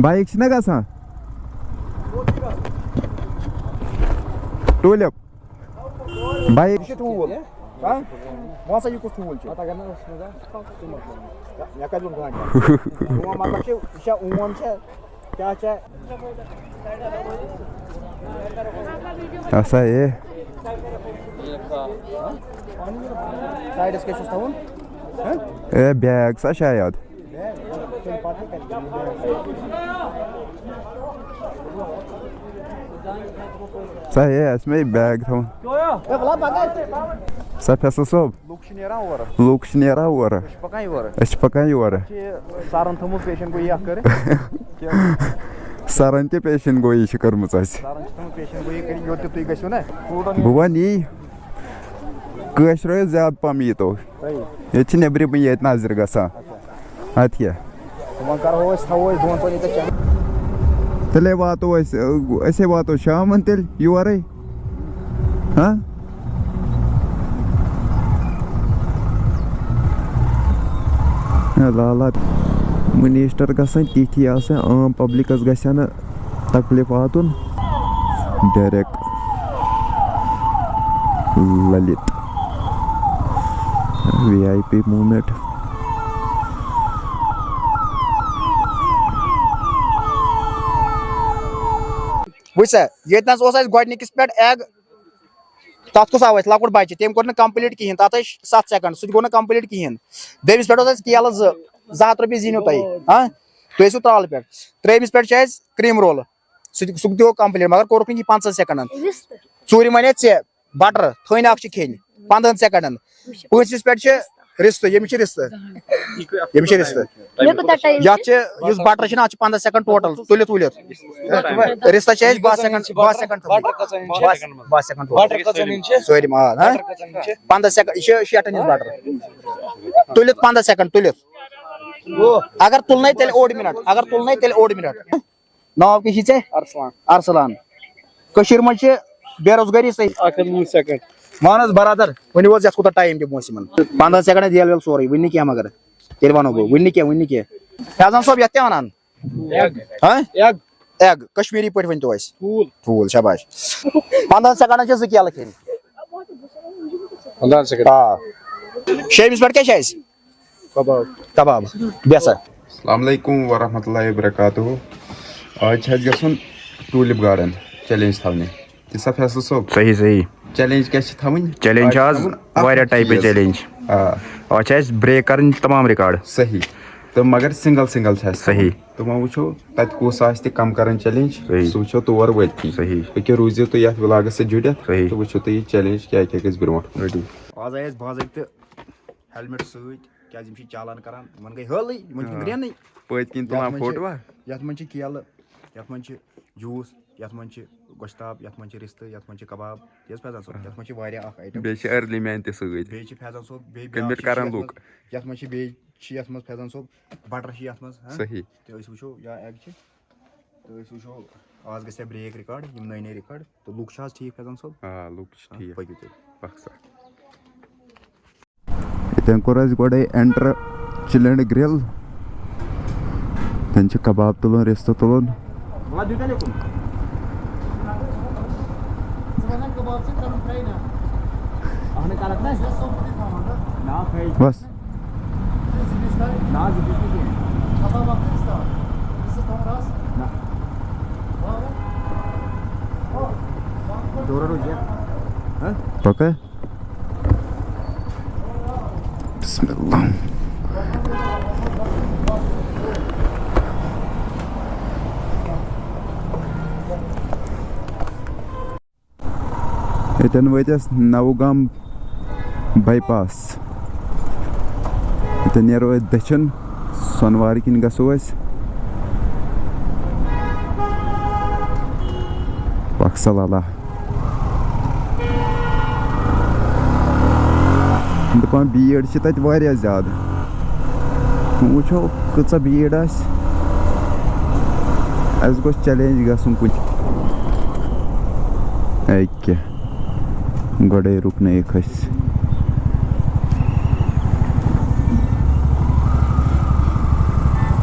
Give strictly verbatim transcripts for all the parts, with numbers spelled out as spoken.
Bike چھِ نہ گژھان؟ ٹوٗلِپ۔ بایِک۔ یہِ چھُ ٹھوٗل۔ ہاں؟ وَن سا، یہِ کُس ٹھوٗل چھُ؟ پَتہٕ اگر نہٕ ٲسمٕژ آسہِ، تہٕ ژٕ مَتھ۔ مےٚ کَتہِ ووٚن کانٛہہ؟ میون مطلب چھُ، یہِ چھا اوم چھا؟ کیٛاہ چھا؟ اَسا یہِ۔ سایڈَس کیٛاہ چھُس تھاوُن؟ ہاں؟ اے، بیگ سا شاید۔ سا ہے، اَسہِ مہ بیگ تھاوُن۔ سا فیصل صٲب۔ لُکھ چھِ نیران اورٕ۔ لُکھ چھِ نیران اورٕ۔ أسۍ چھِ پَکان یورٕ۔ أسۍ چھِ پَکان یورٕ۔ چھِ سَرَن تھٲومٕژ پیشن گویی اَکھ کٔرِتھ۔ سَرَن تہِ پیشن گویی چھِ کٔرمٕژ اَسہِ۔ سَرَن چھِ تھٲومٕژ پیشن گویی کٔرِتھ، یوٚت تہِ تُہۍ گٔژھِو نہ۔ بہٕ وَنہٕ یی، کٲشرو زیادٕ پَہَم ییٖتو۔ صحیح۔ ییٚتہِ چھِ نیٚبرِمٕے ییٚتہِ نظرِ گژھان۔ اچھا۔ اَدٕ کیٛاہ؟ وۄنۍ کَرہو أسۍ، تھاوو أسۍ دۄن ژۄن ییٚتٮ۪تھ چَنٛدٕ۔ تیٚلے واتو أسۍ، أسے واتو شامَن تیٚلہِ یورَے۔ ہاں؟ ہے لالا، مٔنیسٹر گژھن تِتھی آسٕنۍ، عام پبلکس گژھِ ہا نہٕ تکلیف واتُن۔ Direct Lalit, V I P moment. وٕچھ سا، ییٚتہِ نَس اوس اَسہِ گۄڈٕنِکِس پٮ۪ٹھ ایگ، تَتھ کُس آو اَسہِ لۄکُٹ بَچہِ، تٔمۍ کوٚر نہٕ complete کِہیٖنۍ، تَتھ ٲسۍ ستھ second، سُہ تہِ گوٚو نہٕ complete کِہیٖنۍ۔ دوٚیمِس پٮ۪ٹھ اوس اَسہِ کیلہٕ زٕ، زٕ ہَتھ رۄپیہِ زیٖنِو تۄہہِ، ہاں؟ تُہۍ ٲسِو ترٛالہٕ پٮ۪ٹھ۔ ترٛیٚیِمِس پٮ۪ٹھ چھِ اَسہِ cream roll، سُہ تہِ، سُہ تہِ گوٚو complete، مگر کوٚرُکھ نہٕ یہِ پنٛژاہ second۔ ژوٗرِم وَنے ژےٚ، butter، تھٔنۍ اَکھ چھِ کھیٚنۍ پنٛدہَن secondن۔ پوٗنٛژمِس پٮ۪ٹھ چھِ رِستہٕ، ییٚمِس چھِ رِستہٕ، ییٚمِس چھِ رِستہٕ۔ مےٚ کوٗتاہ ٹایم یَتھ چھِ، یُس butter چھُنہ، اَتھ چھِ پنٛداہ second total تُلِتھ ؤلِتھ۔ رِستَس چھِ اَسہِ باہ second، باہ second تھٲومٕتۍ۔ باہ، باہ second total۔ بٹر کٔژَن ہِنٛدۍ چھِ؟ سٲلِم آ، ہاں؟ بٹر کٔژَن ہِنٛدۍ چھِ؟ پنٛداہ second، یہِ چھِ شیٹھَن ہِنٛز butter۔ تُلِتھ پنٛداہ second تُلِتھ۔ اگر تُلنَے تیٚلہِ اوٚڑ minute، اگر تُلنَے تیٚلہِ اوٚڑ minute۔ ناو کیٛاہ چھُے ژےٚ؟ ارسلان۔ ارسلان۔ کٔشیٖرِ منٛز چھِ بے روزگٲری صحیح۔ اکھ ہتھ وُہ second۔ وَن حظ برادر، ؤنِو حظ یَتھ کوٗتاہ ٹایم دِمو أسۍ یِمن؟ پنٛداہن secondن ییٚلہِ ویل سورُے، وٕنہِ نہٕ کینٛہہ مگر۔ تیٚلہِ وَنو بہٕ، وٕنہِ نہٕ کینٛہہ، وٕنہِ نہٕ کینٛہہ۔ فیضان صٲب، یَتھ کیٛاہ وَنان؟ ایگ۔ ہاں؟ ایگ۔ ایگ، کشمیٖری پٲٹھۍ ؤنۍ تو اَسہِ۔ ٹھوٗل۔ ٹھوٗل، شاباش۔ پنٛداہن secondن چھِ زٕ کیلہٕ کھیٚنۍ۔ پنٛداہن second۔ آ۔ شیٚیِمِس پٮ۪ٹھ کیٛاہ چھِ اَسہِ؟ کباب۔ کباب۔ بیٚیہِ سا؟ السلام علیکم ورحمۃ اللہ وبرکاتہ۔ آز چھِ اَسہِ گژھُن ٹوٗلِپ گارڈن چیلنج تھاونہِ۔ تہِ سا فیصل صٲب؟ صحیح، صحیح۔ چیلنج کیٛاہ چھِ تھاوٕنۍ؟ چیلنج چھِ آز آز چھِ تھاوُن واریاہ اَکُے ٹایپہٕ چیٖز۔ چیلنج۔ آ۔ آز چھِ اَسہِ break کَرٕنۍ تمام record۔ صحیح۔ تہٕ مگر single single چھِ اَسہِ صحیح۔ تھاوُن۔ تہٕ وۄنۍ وٕچھو تَتہِ کُس آسہِ تہِ کَم کَران چیلنج، صحیح۔ سُہ وٕچھو تور وٲتۍ کِنۍ۔ صحیح۔ أکیٛاہ روٗزِو تُہۍ یَتھ ولاگَس سۭتۍ جُڑِتھ، صحیح۔ تہٕ وٕچھِو تُہۍ یہِ چیلنج کیٛاہ کیٛاہ گژھِ برونٛٹھ۔ رٔٹِو۔ آز آیہِ اَسہِ باضٲبطہٕ ہیلمٹ سۭتۍ، کیٛازِ یِم چھِ چالان کران، یِمن گٔے حٲلٕے، یِمن چھِ آ۔ برٛینٕے۔ پٔتۍ کِنۍ یَتھ تُلان منٛز چھِ، فوٹوا۔ یَتھ منٛز چھِ کیلہٕ، یَتھ منٛز چھِ جوٗس، یَتھ منٛز چھِ گۄشتاب، یَتھ منٛز چھِ رِستہٕ، یَتھ منٛز چھِ کباب، یہِ حظ فیضان صٲب، آ۔ یَتھ منٛز چھِ واریاہ اکھ item۔ بیٚیہِ چھِ early man تہِ سۭتۍ۔ بیٚیہِ چھِ فیضان صٲب، بیٚیہِ بیٛاکھ کٔمِٹ چھِ کران یَتھ لُک۔ منٛز، یَتھ منٛز چھِ بیٚیہِ چھِ یَتھ منٛز فیضان صٲب، butter چھِ یَتھ منٛز، ہاں؟ صحیح۔ تہٕ أسۍ وٕچھو یا egg چھِ۔ تہٕ أسۍ وٕچھو، آز گژھِ ہا break record، یِم نٔے نٔے record۔ تہٕ لُک چھِ آز ٹھیٖک فیضان صٲب؟ آ، لُک چھِ ہاں، ٹھیٖک۔ پٔکِو تیٚلہِ۔ پَک سا۔ ییٚتٮ۪ن کوٚر اَسہِ گۄڈَے enter Chill and Grill۔ تَتٮ۪ن چھِ کباب تُلُن، رِستہٕ تُلُن۔ بس۔ پکا۔ بسم اللہ۔ ییٚتٮ۪ن وٲتۍ أسۍ نوگام بائی پاس۔ ییٚتٮ۪ن نیرو أسۍ دٔچھُن، سۄنوارِ کِنۍ گژھو أسۍ۔ پکھ سا لالا۔ دپان بیٖڑ چھِ تتہِ واریاہ زیادٕ۔ وۄنۍ وٕچھو کۭژاہ بیٖڑ آسہِ۔ اَسہِ گوٚژھ چیلنج گژھُن کُنہِ۔ اَکہِ گۄڈَے رُکنٲیِکھ أسۍ۔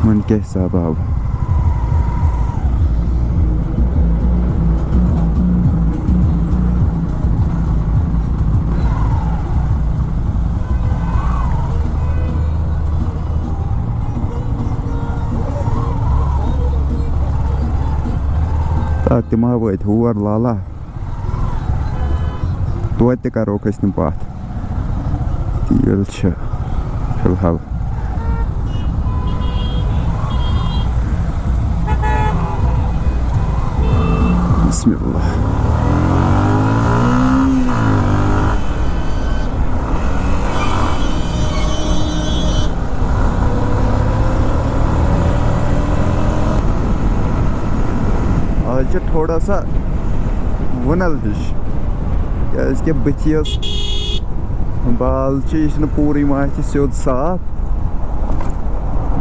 وۄنۍ کیٛاہ حساب آو؟ آ، تِم ہا وٲتۍ ہور لالا۔ توتہِ تہِ کَروکھ أسۍ تِم پَتھ۔ تیٖل چھِ فِلحال۔ بسم اللہ۔ آز چھِ تھوڑا سا وُنل ہِش، کیازِ کہِ بٕتھِ یۄس بال چھِ، یہِ چھِنہٕ پوٗرٕ یِوان اَتھِ سیوٚد صاف،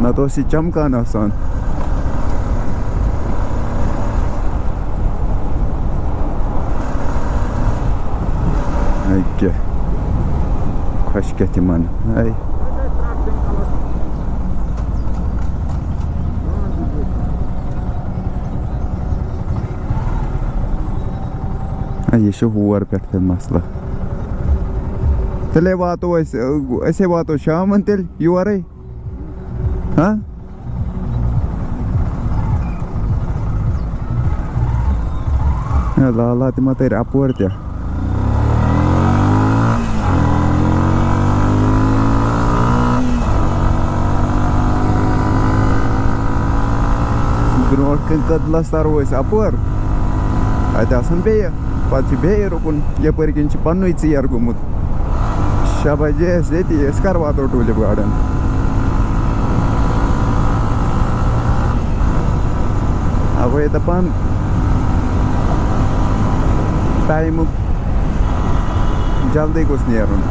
نَتہٕ اوس یہِ چمکان آسان۔ أکہِ خۄش کیٛاہ تِمن۔ اے۔ اے، یہِ چھُ ہور پٮ۪ٹھ تیٚلہِ مسلہٕ۔ تیٚلے واتو أسۍ، أسے واتو شامن تیٚلہِ یورے۔ ہاں؟ ہے لالا، تہِ ما تَرِ اَپور تہِ۔ برونٛٹھ کَنہِ کٔدلَس تَرو أسۍ اَپور، اَتہِ آسَن بیٚیہِ، پَتہٕ چھِ بیٚیہِ رُکُن، یَپٲرۍ کِنۍ چھِ پَننُے ژیر گوٚمُت۔ شےٚ بجے ٲسۍ ییٚتی، أسۍ کر واتو ٹوٗلِپ گارڈن؟ اَوَے دَپان، ٹایمُک جلدی گوٚژھ نیرُن،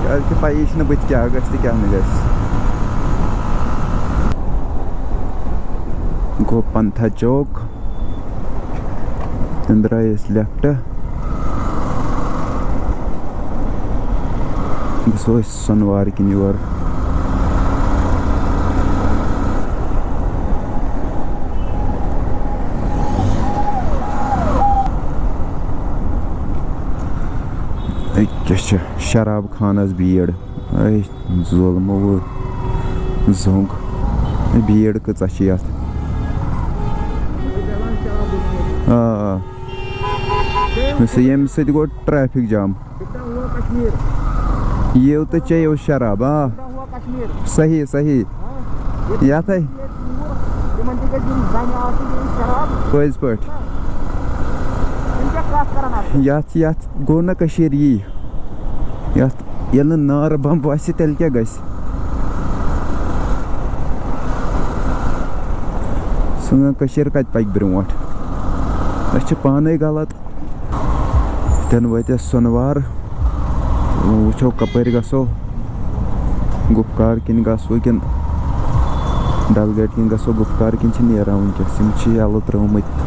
کیٛازِکہِ پَیی چھِنہٕ بٕتھِ کیٛاہ گژھِ تہٕ کیٛاہ نہٕ گژھِ۔ گوٚو پنتھا چوک۔ تَمہِ درٛاے أسۍ لیفٹ، گژھو أسۍ سۄنوار کِنۍ یور۔ أکہِ کیٛاہ چھِ شراب خانس بیٖڑ۔ اے ظُلمہٕ وُ زوٚنگ۔ اے بیٖڑ کۭژاہ چھِ یَتھ۔ آ، آ۔ یُس ییٚمہِ سۭتۍ گوٚو ٹریفک جام۔ یِیِو تہٕ چیٚیِو شراب، آ۔ صحیح، صحیح۔ یَتھ ہے۔ پٔزۍ پٲٹھۍ۔ یَتھ، یَتھ گوٚو نہ کٔشیٖرِ یی۔ یَتھ ییٚلہِ نہٕ نارٕ بمب وَسہِ، تیٚلہِ کیٛاہ گژھِ؟ سٲنۍ کٔشیٖر کَتہِ پَکہِ برونٛٹھ؟ أسۍ چھِ پانَے غلط۔ تَنہٕ وٲتۍ أسۍ سۄنوار۔ وٕچھو کَپٲرۍ گژھو۔ گُپکار کِنۍ گژھو کِنہٕ ڈل گیٹ کِنۍ گژھو؟ گُپکار کِنۍ چھِ نیران وٕنکیٚس، یِم چھِ یَلہٕ ترٛٲومٕتۍ۔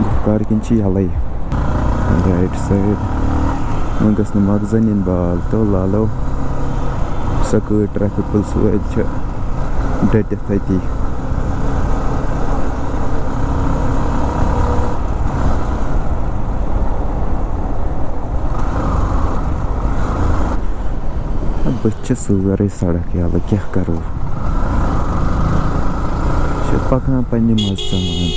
گُپکار کِنۍ چھِ یَلَے۔ Right side. وۄنۍ گٔژھ نہٕ مغزن یِنۍ بال۔ تو لالو سۄ کۭژ ٹریفک پُلسہٕ وٲلۍ چھِ ڈٔٹِتھ تٔتی۔ بٕتھِ چھِ سٲرٕے سڑک یَلہٕ، کیٛاہ کرو؟ چھِ پکان پننہِ منٛزٕ ژان۔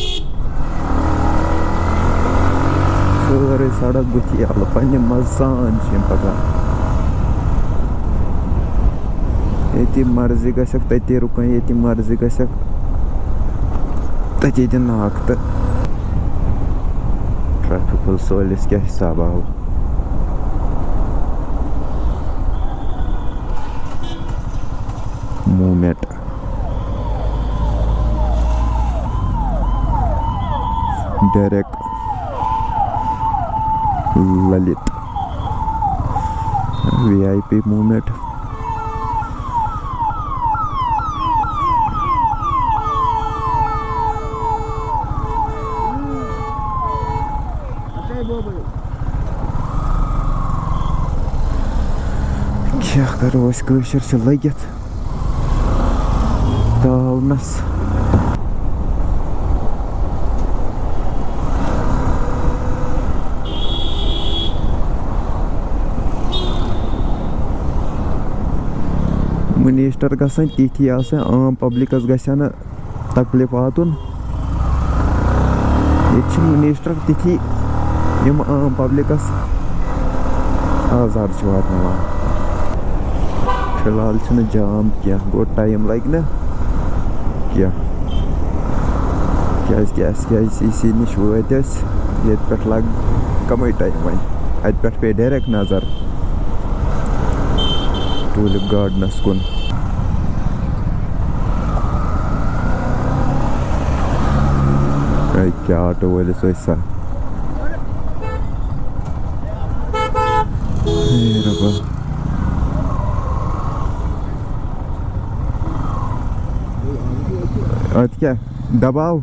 سٲرٕے سڑک بٕتھِ یَلہٕ، پننہِ منٛزٕ ژان چھِ یِم پکان۔ ییٚتی مرضی گژھٮ۪کھ، تٔتی رُکن، ییٚتی مرضی گژھٮ۪کھ، تٔتی دِ ناکھ تہٕ ٹریفک پُلسہٕ وٲلِس کیٛاہ حساب آو۔ Moment. Derek Lalit. V I P moment. کیٛاہ کرو أسۍ، کٲشِر چھِ لٔگِتھ تاونس۔ منسٹر گژھن تِتھۍ آسٕنۍ، عام پبلکس گژھِ نہٕ تکلیف واتُن۔ ییٚتہِ چھِ منسٹر تِتھی، یِم عام پبلکس آزار چھِ واتناوان۔ فی الحال چھُنہٕ جام کینٛہہ، گوٚو ٹایم لگہِ نہٕ کینٛہہ، کیازِ کہِ اَسہِ کیازِ سی سی نِش وٲتۍ أسۍ، ییٚتہِ پٮ۪ٹھ لگ کمٕے ٹایم وۄنۍ، اَتہِ پٮ۪ٹھ پیٚیہِ ڈایریکٹ نظر ٹولپ گارڈنس کُن۔ اے، کیٛاہ آٹو وٲلِس ٲسۍ سا۔ اے رۄبا۔ اَتھ کیٛاہ دباو؟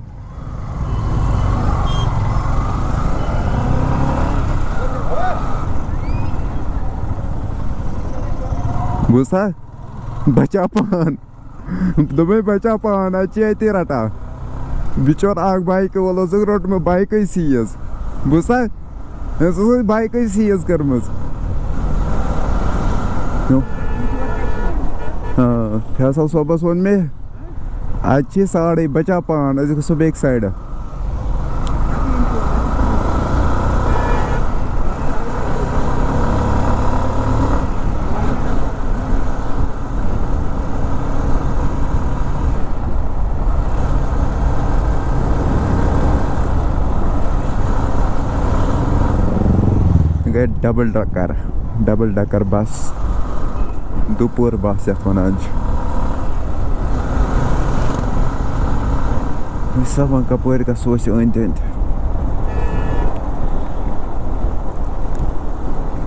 بوٗزتھا؟ بچا پان۔ دوٚپمَے، بچا پان، اَتہِ چھِ اَتی رَٹان۔ بِچور اَکھ بایکہِ وول اوسُکھ روٚٹمُت، بایکٕے سیٖز۔ بوٗزتھا؟ أمِس ٲس بایکٕے سیٖز کٔرمٕژ۔ آ، فیصل صٲبَس ووٚن مےٚ، اَتہِ چھِ ساڑٕے، بچا پان، أسۍ گژھو بیٚکہِ سایڈٕ۔ گٔے ڈبل ڈکر، ڈبل ڈکر بس، دُپہر بس یتھ ونان چھِ۔ وۄنۍ چھِ سا وۄنۍ کپٲرۍ گژھو أسۍ أنٛدۍ أنٛدۍ؟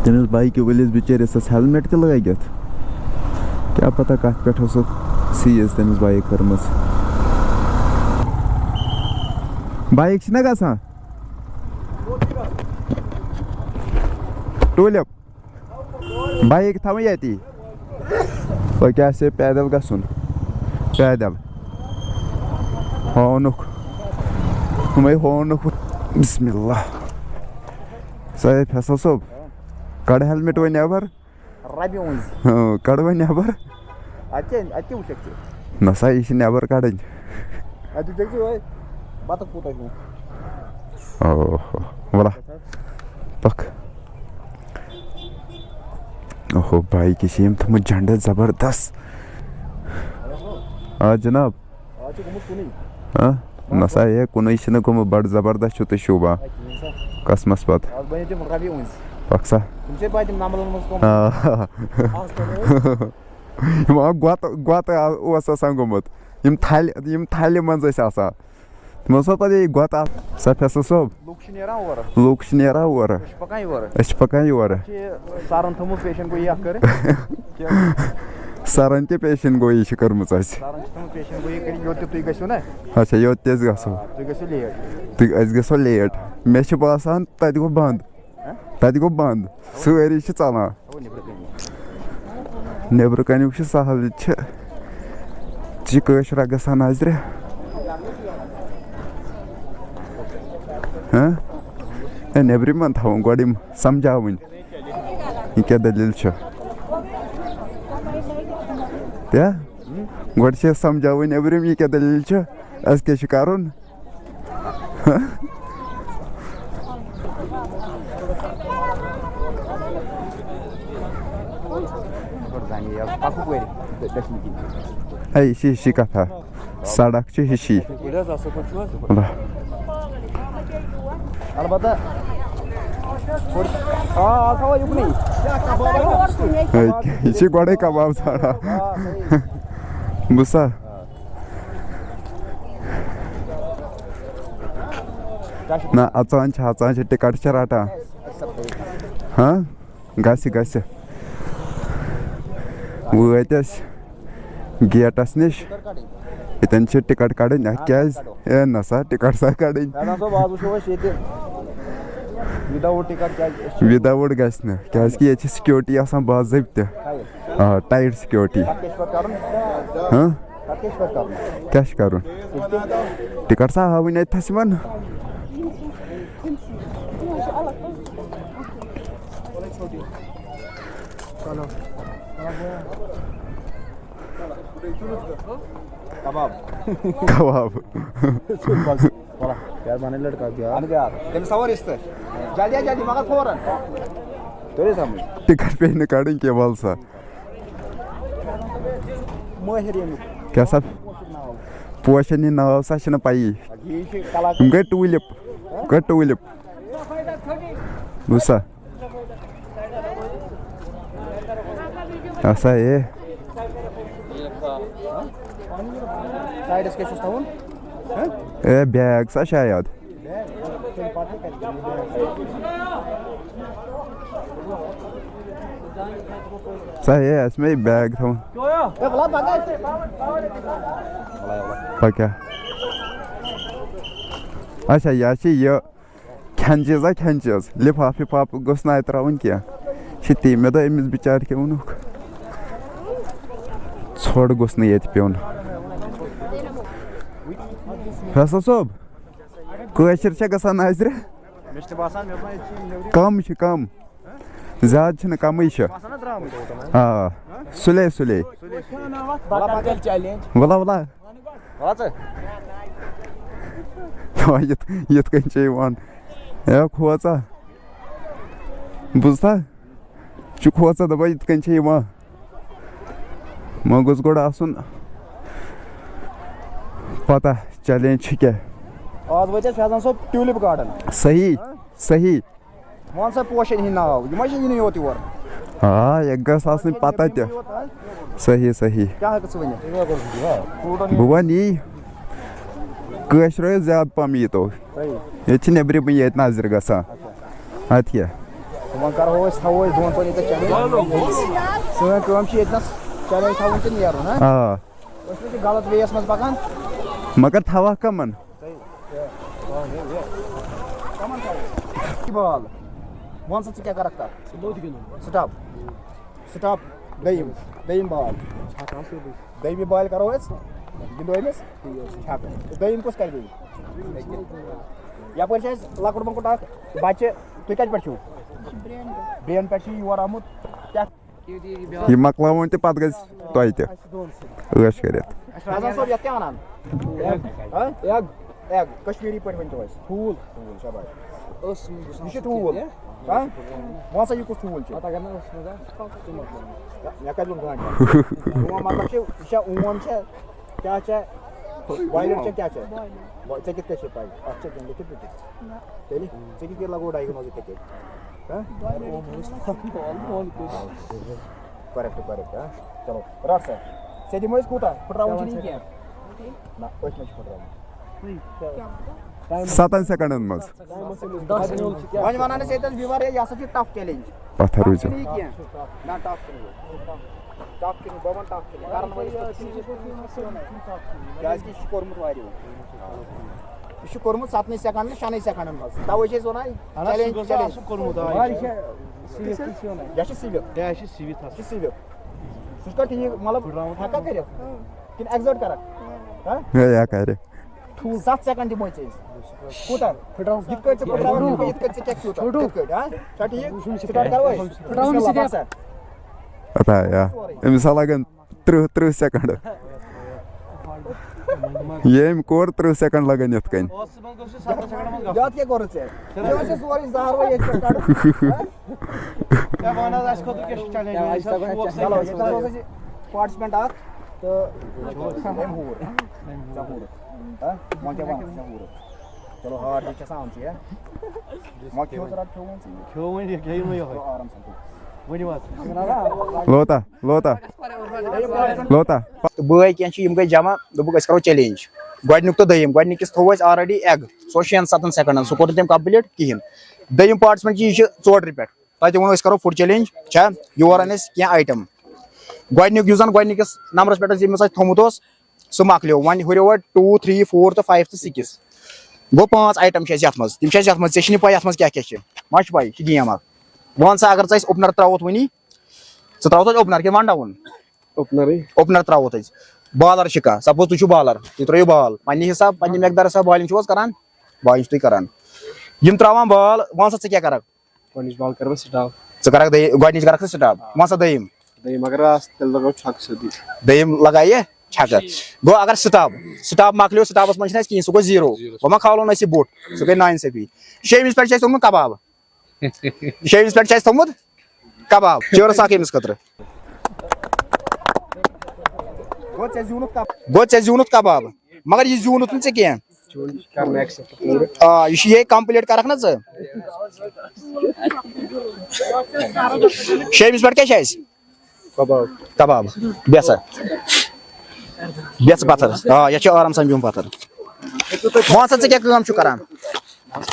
تٔمِس بایکہِ وٲلِس بِچٲرِس ٲس ہیلمٹ تہِ لٲگِتھ۔ کیٛاہ پتہ کتھ پٮ۪ٹھ ٲسٕکھ سیٖز تٔمِس بایک کٔرمٕژ۔ بایک چھِنہ گژھان؟ ٹوٗلِپ، بایک تھاوٕنۍ ییٚتی۔ وۄنۍ کیٛاہ سا پیدل گژھُن؟ پیدل۔ ہونُکھ۔ ہُمَے ہونُکھ۔ بسم اللہ۔ سا ہے فیصل صٲب، کڑ ہیلمٹ وۄنۍ نٮ۪بر۔ ربہِ أنٛزۍ۔ ہاں، کڑ وۄنۍ نٮ۪بر۔ اَتہِ کیٛاہ، اَتہِ کیٛاہ وٕچھکھ ژٕ؟ نہ سا، یہِ چھِ نٮ۪بر کڑٕنۍ۔ اَتہِ وٕچھکھ ژٕ یِہوٚے بَتہٕ کوٗتاہ چھُ۔ اوہو، وَلہ۔ پَکھ۔ اوہو، بایکہِ چھِ یِم تھٲومٕتۍ جنڈٕ زبردست۔ آ جناب۔ آز چھُ گوٚمُت کُنُے۔ ہاں؟ نہ سا، ہے، کُنُے چھُنہٕ گوٚمُت، بڑٕ زبردست چھُ تُہۍ شوٗبان۔ ہے، کِہیٖنۍ سا۔ قسمس پتہٕ۔ آز بَنے تِم رَبہِ أنٛزۍ۔ پَکھ سا۔ تِم چھِ پَتہٕ تِم نمبرَن منٛز کٕم۔ آ۔ آز کَرو أسۍ۔ یِم آ گۄتہٕ، گۄتہٕ آ-، اوس آسان گوٚمُت۔ یِم تھلہِ، یِم تھلہِ منٛز ٲسۍ آسان۔ تِمن اوس پَتہٕ یہِ گۄتہٕ آسان۔ سا فیصل صٲب۔ لُکھ چھِ نیران اورٕ۔ لُکھ چھِ نیران اورٕ۔ أسۍ چھِ پَکان یورٕ۔ أسۍ چھِ پَکان یورٕ۔ چھِ سَرَن تھٲومٕژ پیشن گویی اَکھ کٔرِتھ۔ سَرَن تہِ پیشن گویی چھِ کٔرمٕژ اَسہِ۔ سَرَن چھِ تھٲومٕژ پیشن گویی کٔرِتھ، یوٚت تہِ تُہۍ گٔژھِو نا۔ اچھا، یوٚت تہِ أسۍ گژھو۔ آ، تُہۍ گٔژھِو لیٹ۔ تُہۍ، أسۍ گژھو لیٹ۔ مےٚ چھِ باسان، تَتہِ گوٚو بنٛد۔ ہہ؟ تَتہِ گوٚو بنٛد۔ سٲری چھِ ژَلان۔ اَوٕ نیٚبرٕ کَنہِ۔ نیٚبرٕ کَنیُک چھُ سہل، ییٚتہِ چھِ، ییٚتہِ چھِ کٲشرا گژھان نظرِ۔ ہہ؟ ہے، نیٚبرِم ما تھاوُن گۄڈٕ یِم سمجھاوٕنۍ، یہِ کیٛاہ دٔلیٖل چھِ؟ کیٛاہ؟ گۄڈٕ چھِ أسۍ سمجھاوٕنۍ نیٚبرِم، یہِ کیٛاہ دٔلیٖل چھِ؟ اَسہِ کیٛاہ چھُ کَرُن؟ ہے، یہِ چھِ ہِشی کَتھا۔ سڑک چھِ ہِشی۔ البتہ۔ آ، آز تھاوو یُکنُے۔ ہے، یہِ چھِ گۄڈَے کباب ژھانڈان۔ آ، صحیح۔ بہٕ سا۔ نہ، اژان چھِ، اژان چھِ، ٹکٹ چھِ رٹان۔ ہاں؟ گژھِ، گژھِ۔ وٲتۍ أسۍ گیٹس نِش۔ ییٚتٮ۪ن چھِ ٹکٹ کڑٕنۍ۔ اَتھ کیٛازِ؟ ہے نہ سا، ٹکٹ سا کڑٕنۍ۔ فیضان صٲب، آز وٕچھو أسۍ ییٚتہِ without ٹکٹ کیٛازِ أسۍ چھِ۔ Without گژھِ نہٕ، کیٛازِ کہِ ییٚتہِ چھِ security آسان باضٲبطہٕ۔ آ، tight security۔ تَتھ کیٛاہ چھُ پَتہٕ کَرُن؟ ہاں؟ تَتھ کیٛاہ چھُ پَتہٕ کَرُن؟ کیٛاہ چھُ کَرُن؟ ٹِکٹ سا ہاوٕنۍ اَتہِ تھَس یِمَن۔ کباب۔ کباب۔ یار بنٲے لڑکا کیا؟ اہن حظ یار۔ تٔمِس تھاوو رِستہٕ۔ جلدی آ، جلدی، مگر فوراً۔ تُلِو سمجھ۔ ٹکٹ پیٚیہِ نہٕ کڑٕنۍ کینٛہہ، وَل سا۔ مٲہِر ییٚمیُک۔ کیٛاہ سا؟ پوشن ہِنٛدۍ ناو سا چھِنہٕ پَیی۔ یہِ چھِ کلاکار۔ یِم گٔے ٹوٗلِپ۔ گٔے ٹوٗلِپ۔ بوٗزتھا؟ اَسا ہے۔ سایڈَس کیٛاہ چھُس تھاوُن؟ ہہ؟ اے، بیگ سا شاید۔ سا ہے، اَسہِ مے بیگ تھاوُن۔ ہے، وَلہٕ پَکھ۔ پَکھ کیٛاہ؟ اچھا، یہِ چھِ یہِ۔ کھٮ۪ن چیٖز ہا کھٮ۪ن چیٖز، لِفاف وِفاف گوٚژھ نہٕ اَتہِ ترٛاوُن کینٛہہ۔ چھِ تی، مےٚ دوٚپ أمِس بِچارِ کیٛاہ ووٚنُکھ، ژھۄٹھ گوٚژھ نہٕ ییٚتہِ پیوٚن۔ فیصل صٲب، کٲشِر چھےٚ گژھان نظرِ؟ مےٚ چھِ باسان، مےٚ باسان، ییٚتہِ چھِ یِم نیٚبرِم۔ کَم چھِ، کَم۔ زیادٕ چھِنہٕ، کَمٕے چھِ۔ باسان نہ درٛامٕتۍ اوٚتام، ہہ؟ آ، سُلے سُلے۔ سُلے سُلے۔ وَلہٕ پَکھ۔ وَلہٕ وَلہٕ۔ وَلہٕ ژٕ۔ دَپان یِتھ، یِتھ کٔنۍ چھِ یِوان۔ ہے کھوژان۔ بوٗزتھا؟ یہِ چھُ کھوژان، دَپان یِتھ کٔنۍ چھِ یِوان۔ وۄنۍ گوٚژھ گۄڈٕ آسُن پَتہ challenge چھِ کیٛاہ۔ آز وٲتۍ أسۍ فیضان صٲب ٹیوٗلِپ گارڈن۔ صحیح، ہہ؟ صحیح۔ وَن سا پوشن ہِنٛدۍ ناو، یِم ہا چھِ یِنٕے یوت یور۔ آ، یہِ گژھِ آسٕنۍ پتہ تہِ۔ یوت، ہا؟ صحیح، صحیح۔ کیٛاہ ہٮ۪کہٕ ژٕ ؤنِتھ؟ بہٕ وَنہٕ یی، کٲشرٮ۪و زیادٕ پَہَم ییٖتو۔ صحیح۔ ییٚتہِ چھِ نیٚبرِمٕے ییٚتہِ نظرِ گژھان۔ اچھا۔ اَدٕ کیٛاہ؟ وۄنۍ کَرہو أسۍ، تھاوو أسۍ دۄن ژۄن ییٚتٮ۪تھ challenge۔ سٲنۍ کٲم چھِ ییٚتہِ نَس challenge تھاوٕنۍ تہٕ نیرُن، ہا؟ آ۔ أسۍ ما چھِ غلط way یَس منٛز پَکان؟ مگر تھاوہا کَمَن؟ بال۔ وَن سا ژٕ کیٛاہ کَرَکھ تَتھ؟ Stop۔ Stop۔ دوٚیِم۔ دوٚیِم بال۔ دوٚیمہِ بالہِ کَرو أسۍ۔ گِنٛدو أمِس۔ چھَکہٕ۔ تہٕ دوٚیِم کُس کَرِ بیٚیہِ؟ یَپٲرۍ چھِ اَسہِ لۄکُٹ مۄکُٹ اَکھ بَچہِ۔ تُہۍ کَتہِ پٮ۪ٹھ چھِو؟ برٛین پٮ۪ٹھ چھِ یور آمُت۔ کیٛاہ؟ یہِ مۄکلاوُن تہِ پتہٕ گژھِ تۄہہِ تہِ عٲش کٔرِتھ۔ فیضان صٲب، یَتھ کیٛاہ وَنان؟ Egg۔ ہہ؟ Egg۔ Egg۔ کشمیٖری پٲٹھۍ ؤنۍ تو اَسہِ۔ ٹھوٗل۔ ٹھوٗل، شاباش۔ ٲسہٕ منٛز گژھان یہِ چھُ ٹھوٗل۔ ہہ؟ وَن سا، یہِ کُس ٹھوٗل چھُ؟ پتہٕ اگر نہٕ ٲسہٕ منٛز آسہِ، ژٕ مۄکلاو۔ مےٚ کَتہِ ووٚن گانٛدھی؟ میون مطلب چھُ، یہِ چھا اوم چھا؟ کیٛاہ چھا؟ Boiler چھا کیٛاہ چھا؟ Boiler۔ ژےٚ کِتھ کٔنۍ چھے پَے؟ اَتھ چھا کینٛہہ لیٚکھِتھ ویٚکھِتھ؟ نہ۔ تیٚلہِ؟ ژےٚ کِتھ کٔنۍ لَگوو diagnose یِتھَے کٔنۍ؟ ہہ؟ Correct، correct، ہہ؟ چلو، رَٹ سا۔ ژےٚ دِمو أسۍ کوٗتاہ؟ پھٕٹراوُن چھُنہٕ یہِ کینٛہہ۔ نہ، أتھۍ منٛز چھُ پھٕٹراوُن۔ ستن سیکنڈن منٛز۔ وۄنۍ وَنان أسۍ ییٚتٮ۪ن viewer، یہِ ہسا چھُ tough challenge۔ پتھر روٗزِو۔ Tough چھُنہٕ یہِ کینٛہہ۔ نہ، tough چھُنہٕ یہِ۔ Tough چھُنہٕ، بہٕ وَنہٕ tough چھُنہٕ۔ کَرَن وٲلِس پٮ۪ٹھ چھُنہٕ۔ کیٛازِکہِ یہِ چھُ کوٚرمُت واریاہو۔ یہِ چھُ کوٚرمُت ستنٕے سیکنڈن، شٮ۪نٕے سیکنڈن منٛز۔ تَوَے چھِ أسۍ وَنان اہن حظ، سُہ challenge، گوٚژھ نہ challenge۔ آسُن کوٚرمُت، آ، یہِ چھُ۔ یہِ چھا سِوِتھ؟ یہِ چھُ سِوِتھ۔ یہِ چھُ سِوِتھ۔ سُہ چھُ کَتھ ٹھیٖک، مطلب، ہٮ۪کا کٔرِتھ؟ کِنہٕ exert کَرَکھ؟ ہہ؟ ہے، یا کَرِ۔ ستھ سیکنڈ دِمو ژےٚ أسۍ۔ کوٗتاہ؟ پھٕٹراو۔ یِتھ کٲٹھۍ ژٕ پھٕٹراوان چھُکھ، یِتھ کٲٹھۍ ژٕ کیٛاہ چھُکھ، تِتھ کٲٹھۍ، ہہ؟ چھا ٹھیٖک؟ Start کَرو أسۍ؟ پھٕٹراوُن چھُ بِسمِللہ، ژےٚ۔ پَکھ سا۔ پتہ یا۔ أمِس ہا لَگَن تٕرٛہ، تٕرٛہ سیکنڈ۔ ییٚمۍ کوٚر، تٕرٛہ سیکنڈ لَگَن یِتھ کٔنۍ۔ یَتھ کیٛاہ کوٚرُتھ ژےٚ؟ ژےٚ اوسُے سورُے زہر وۄنۍ ییٚتہِ پٮ۪ٹھ کَڑُن۔ ہے، وَن حظ، اَسہِ خٲطرٕ کیٛاہ چھُ challenge؟ اَسہِ چھُ شوق سۭتۍ چلو، ییٚتہِ حظ اوس اَسہِ participant اَکھ تہٕ أمۍ ہوٗر۔ ژےٚ ہوٗرُتھ۔ ہہ؟ وۄنۍ کیٛاہ وَنَکھ ژےٚ ہوٗرُتھ؟ چلو، ہار جیٖت چھِ آسان آمژٕے، ہہ؟ وۄنۍ کھیوٚو ژٕ رَٹھ کھیوٚو وۄنۍ ژٕ۔ کھیوٚو وۄنۍ یہِ، کھیوٚو یہِ وۄنۍ یِہوٚے۔ چلو، آرام سان کھیوٚو۔ ؤنِو حظ۔ لوتا، لوتا۔ لوتا۔ تہٕ بٲے کینٛہہ چھِ، یِم گٔے جمع، دوٚپُکھ، أسۍ کَرو challenge۔ گۄڈٕنیُک تہٕ دوٚیِم، گۄڈٕنِکِس تھوٚو اَسہِ already egg، سُہ اوس شٮ۪ن ستَن سیکنڈَن، سُہ کوٚر نہٕ تٔمۍ complete کِہیٖنۍ۔ دوٚیِم participant چھِ، یہِ چھِ ژورِ رٮ۪تہٕ پٮ۪ٹھ۔ تۄہہِ تہِ ووٚنوُ أسۍ کَرو food challenge، چھا؟ یور اَنہِ اَسہِ کینٛہہ item۔ گۄڈٕنیُک یُس زَن گۄڈٕنِکِس نمبرَس پٮ۪ٹھ اوس، ییٚمِس اَسہِ تھوٚمُت اوس، سُہ مۄکلیو۔ وۄنۍ ہُریو وۄنۍ two، three، four تہٕ five تہٕ six۔ گوٚو پانٛژھ item چھِ اَسہِ یَتھ منٛز۔ تِم چھِ اَسہِ یَتھ منٛز، ژےٚ چھِ نہٕ پَے یَتھ منٛز کیٛاہ کیٛاہ چھِ۔ ما چھِ پَے، یہِ چھِ game اَکھ۔ وَن سا، اگر ژٕ اَسہِ opener ترٛاوَتھ وٕنی، ژٕ ترٛاوَتھ اَسہِ opener کِنہٕ one down؟ Opener-ٕے۔ Opener ترٛاوَتھ أسۍ۔ Bowler چھِ کانٛہہ، suppose تُہۍ چھِو bowler، تُہۍ ترٛٲیِو ball۔ پنٛنہِ حساب، پنٛنہِ مقدار حساب bowling چھِو حظ کَران؟ Bowling چھِ تُہۍ کَران۔ یِم ترٛاوان ball، وَن سا، ژٕ کیٛاہ کَرَکھ؟ گۄڈٕنِچ ball کَرٕ بہٕ stop۔ ژٕ کَرَکھ دٔیہِ-، گۄڈٕنِچ کَرَکھ ژٕ stop۔ وَن سا دوٚیِم۔ دوٚیِم اگر آسہِ، تیٚلہِ لَگاو چھَکہٕ سیوٚدُے۔ دوٚیِم لَگایہِ؟ چھکھ۔ گوٚو اگر stop، stop مۄکلیو، stopس منٛز چھِنہٕ اَسہِ کِہیٖنۍ، سُہ گوٚو zero۔ Zero۔ وۄنۍ ما کھالو نہٕ أسۍ یہِ بوٚٹھ؟ سُہ گٔے نااِنصٲفی۔ شیٚیمِس پٮ۪ٹھ چھِ اَسہِ توٚرمُت کباب۔ شیٚیمِس پٮ۪ٹھ چھِ اَسہِ توٚرمُت کباب۔ چٲرٕس اکھ أمِس خٲطرٕ۔ گوٚو ژےٚ زیوٗنُتھ کب-، گوٚو ژےٚ زیوٗنُتھ کباب، مگر یہِ زیوٗنُتھ نہٕ ژےٚ کینٛہہ۔ آ، یہِ چھُ یہِ complete کرکھ نہ ژٕ۔ شیٚیمِس پٮ۪ٹھ کیٛاہ چھِ اَسہِ؟ کباب۔ کباب۔ بیٚہہ سا۔ بیٚہہ ژٕ پتھر۔ آ، یتھ چھُ آرام سان بِہُن پتھر۔ وَن سا، ژٕ کیٛاہ کٲم چھُکھ کران؟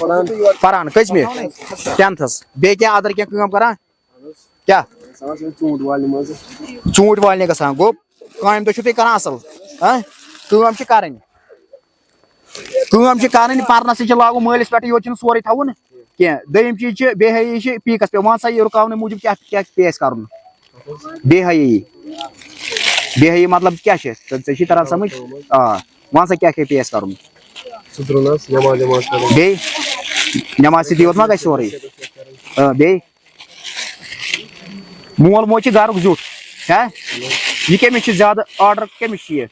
پران۔ پران کٔژمہِ؟ Tenthس۔ بیٚیہِ کینٛہہ other کینٛہہ کٲم کران؟ کیٛاہ؟ ژوٗنٛٹھۍ والنہِ منٛز۔ ژوٗنٛٹھۍ والنہِ گژھان۔ گوٚو، کامہِ دۄہ چھِو تُہۍ کران اصل۔ ہاں؟ کٲم چھِ کرٕنۍ۔ کٲم چھِ کرٕنۍ، پرنس سۭتۍ چھِ لاگُن، مٲلِس پٮ۪ٹھٕے یوت چھِنہٕ سورُے تھاوُن کینٛہہ۔ دوٚیِم چیٖز چھِ بے حیٲیی چھِ peakس پٮ۪ٹھ۔ وَن سا، یہِ رُکاونہٕ موٗجوٗب کیٛاہ، کیٛاہ پیٚیہِ اَسہِ کرُن؟ بے حیٲیی۔ بے حیٲیی مطلب کیٛاہ چھِ؟ ژےٚ، ژےٚ چھِی تران سمجھ؟ آ۔ وَن سا، کیٛاہ کیٛاہ پیٚیہِ اَسہِ کرُن؟ سُہ درٛوٚن حظ، نٮ۪ماز وٮ۪ماز پَرٕنۍ۔ بیٚیہِ؟ نٮ۪ماز سۭتی یوت ما گژھِ سورُے؟ آ، بیٚیہِ؟ مول موج چھِ گرُک زیُٹھ۔ ہا؟ یہِ کٔمِس چھِ زیادٕ order، کٔمِس چھِ یہِ؟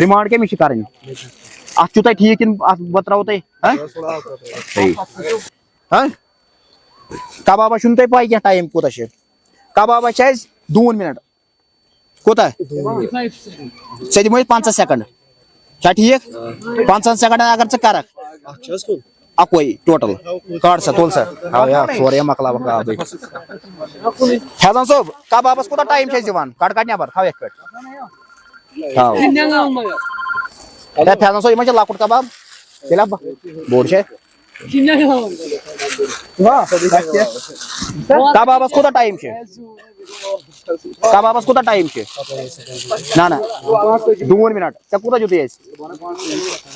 Remand کٔمِس چھِ کرٕنۍ؟ اَتھ چھُو تۄہہِ ٹھیٖک کِنہٕ اَتھ بہٕ ترٛاوو تۄہہِ؟ ہا؟ صحیح۔ ہا؟ کبابس چھُنہٕ تۄہہِ پَے کینٛہہ time کوٗتاہ چھِ۔ کبابس چھِ اَسہِ دوٗن minute۔ کوٗتاہ؟ ژےٚ دِمو أسۍ پنٛژاہ second۔ چھا ٹھیٖک؟ پنٛژاہن secondن اگر ژٕ کرکھ۔ اکھ چھُ حظ کھیوٚن؟ اکوے total۔ کڑ سا، تُل سا۔ ہاو یا، سورُے مۄکلاوکھ آبٕے۔ فیضان صٲب، کبابس کوٗتاہ time چھِ أسۍ دِوان؟ کڑ، کڑ نٮ۪بر، تھاو یتھ پٮ۪ٹھ۔ تھاو۔ ہے، فیضان صٲب، یِمن چھِ لۄکُٹ کباب۔ تیٚلہِ ہا ب-، بوٚڑ چھِ۔ کبابس کوٗتاہ time چھُ؟ کبابس کوٗتاہ time چھُ؟ نہ، نہ۔ دوٗن minute۔ ژےٚ کوٗتاہ دیُتُے اَسہِ؟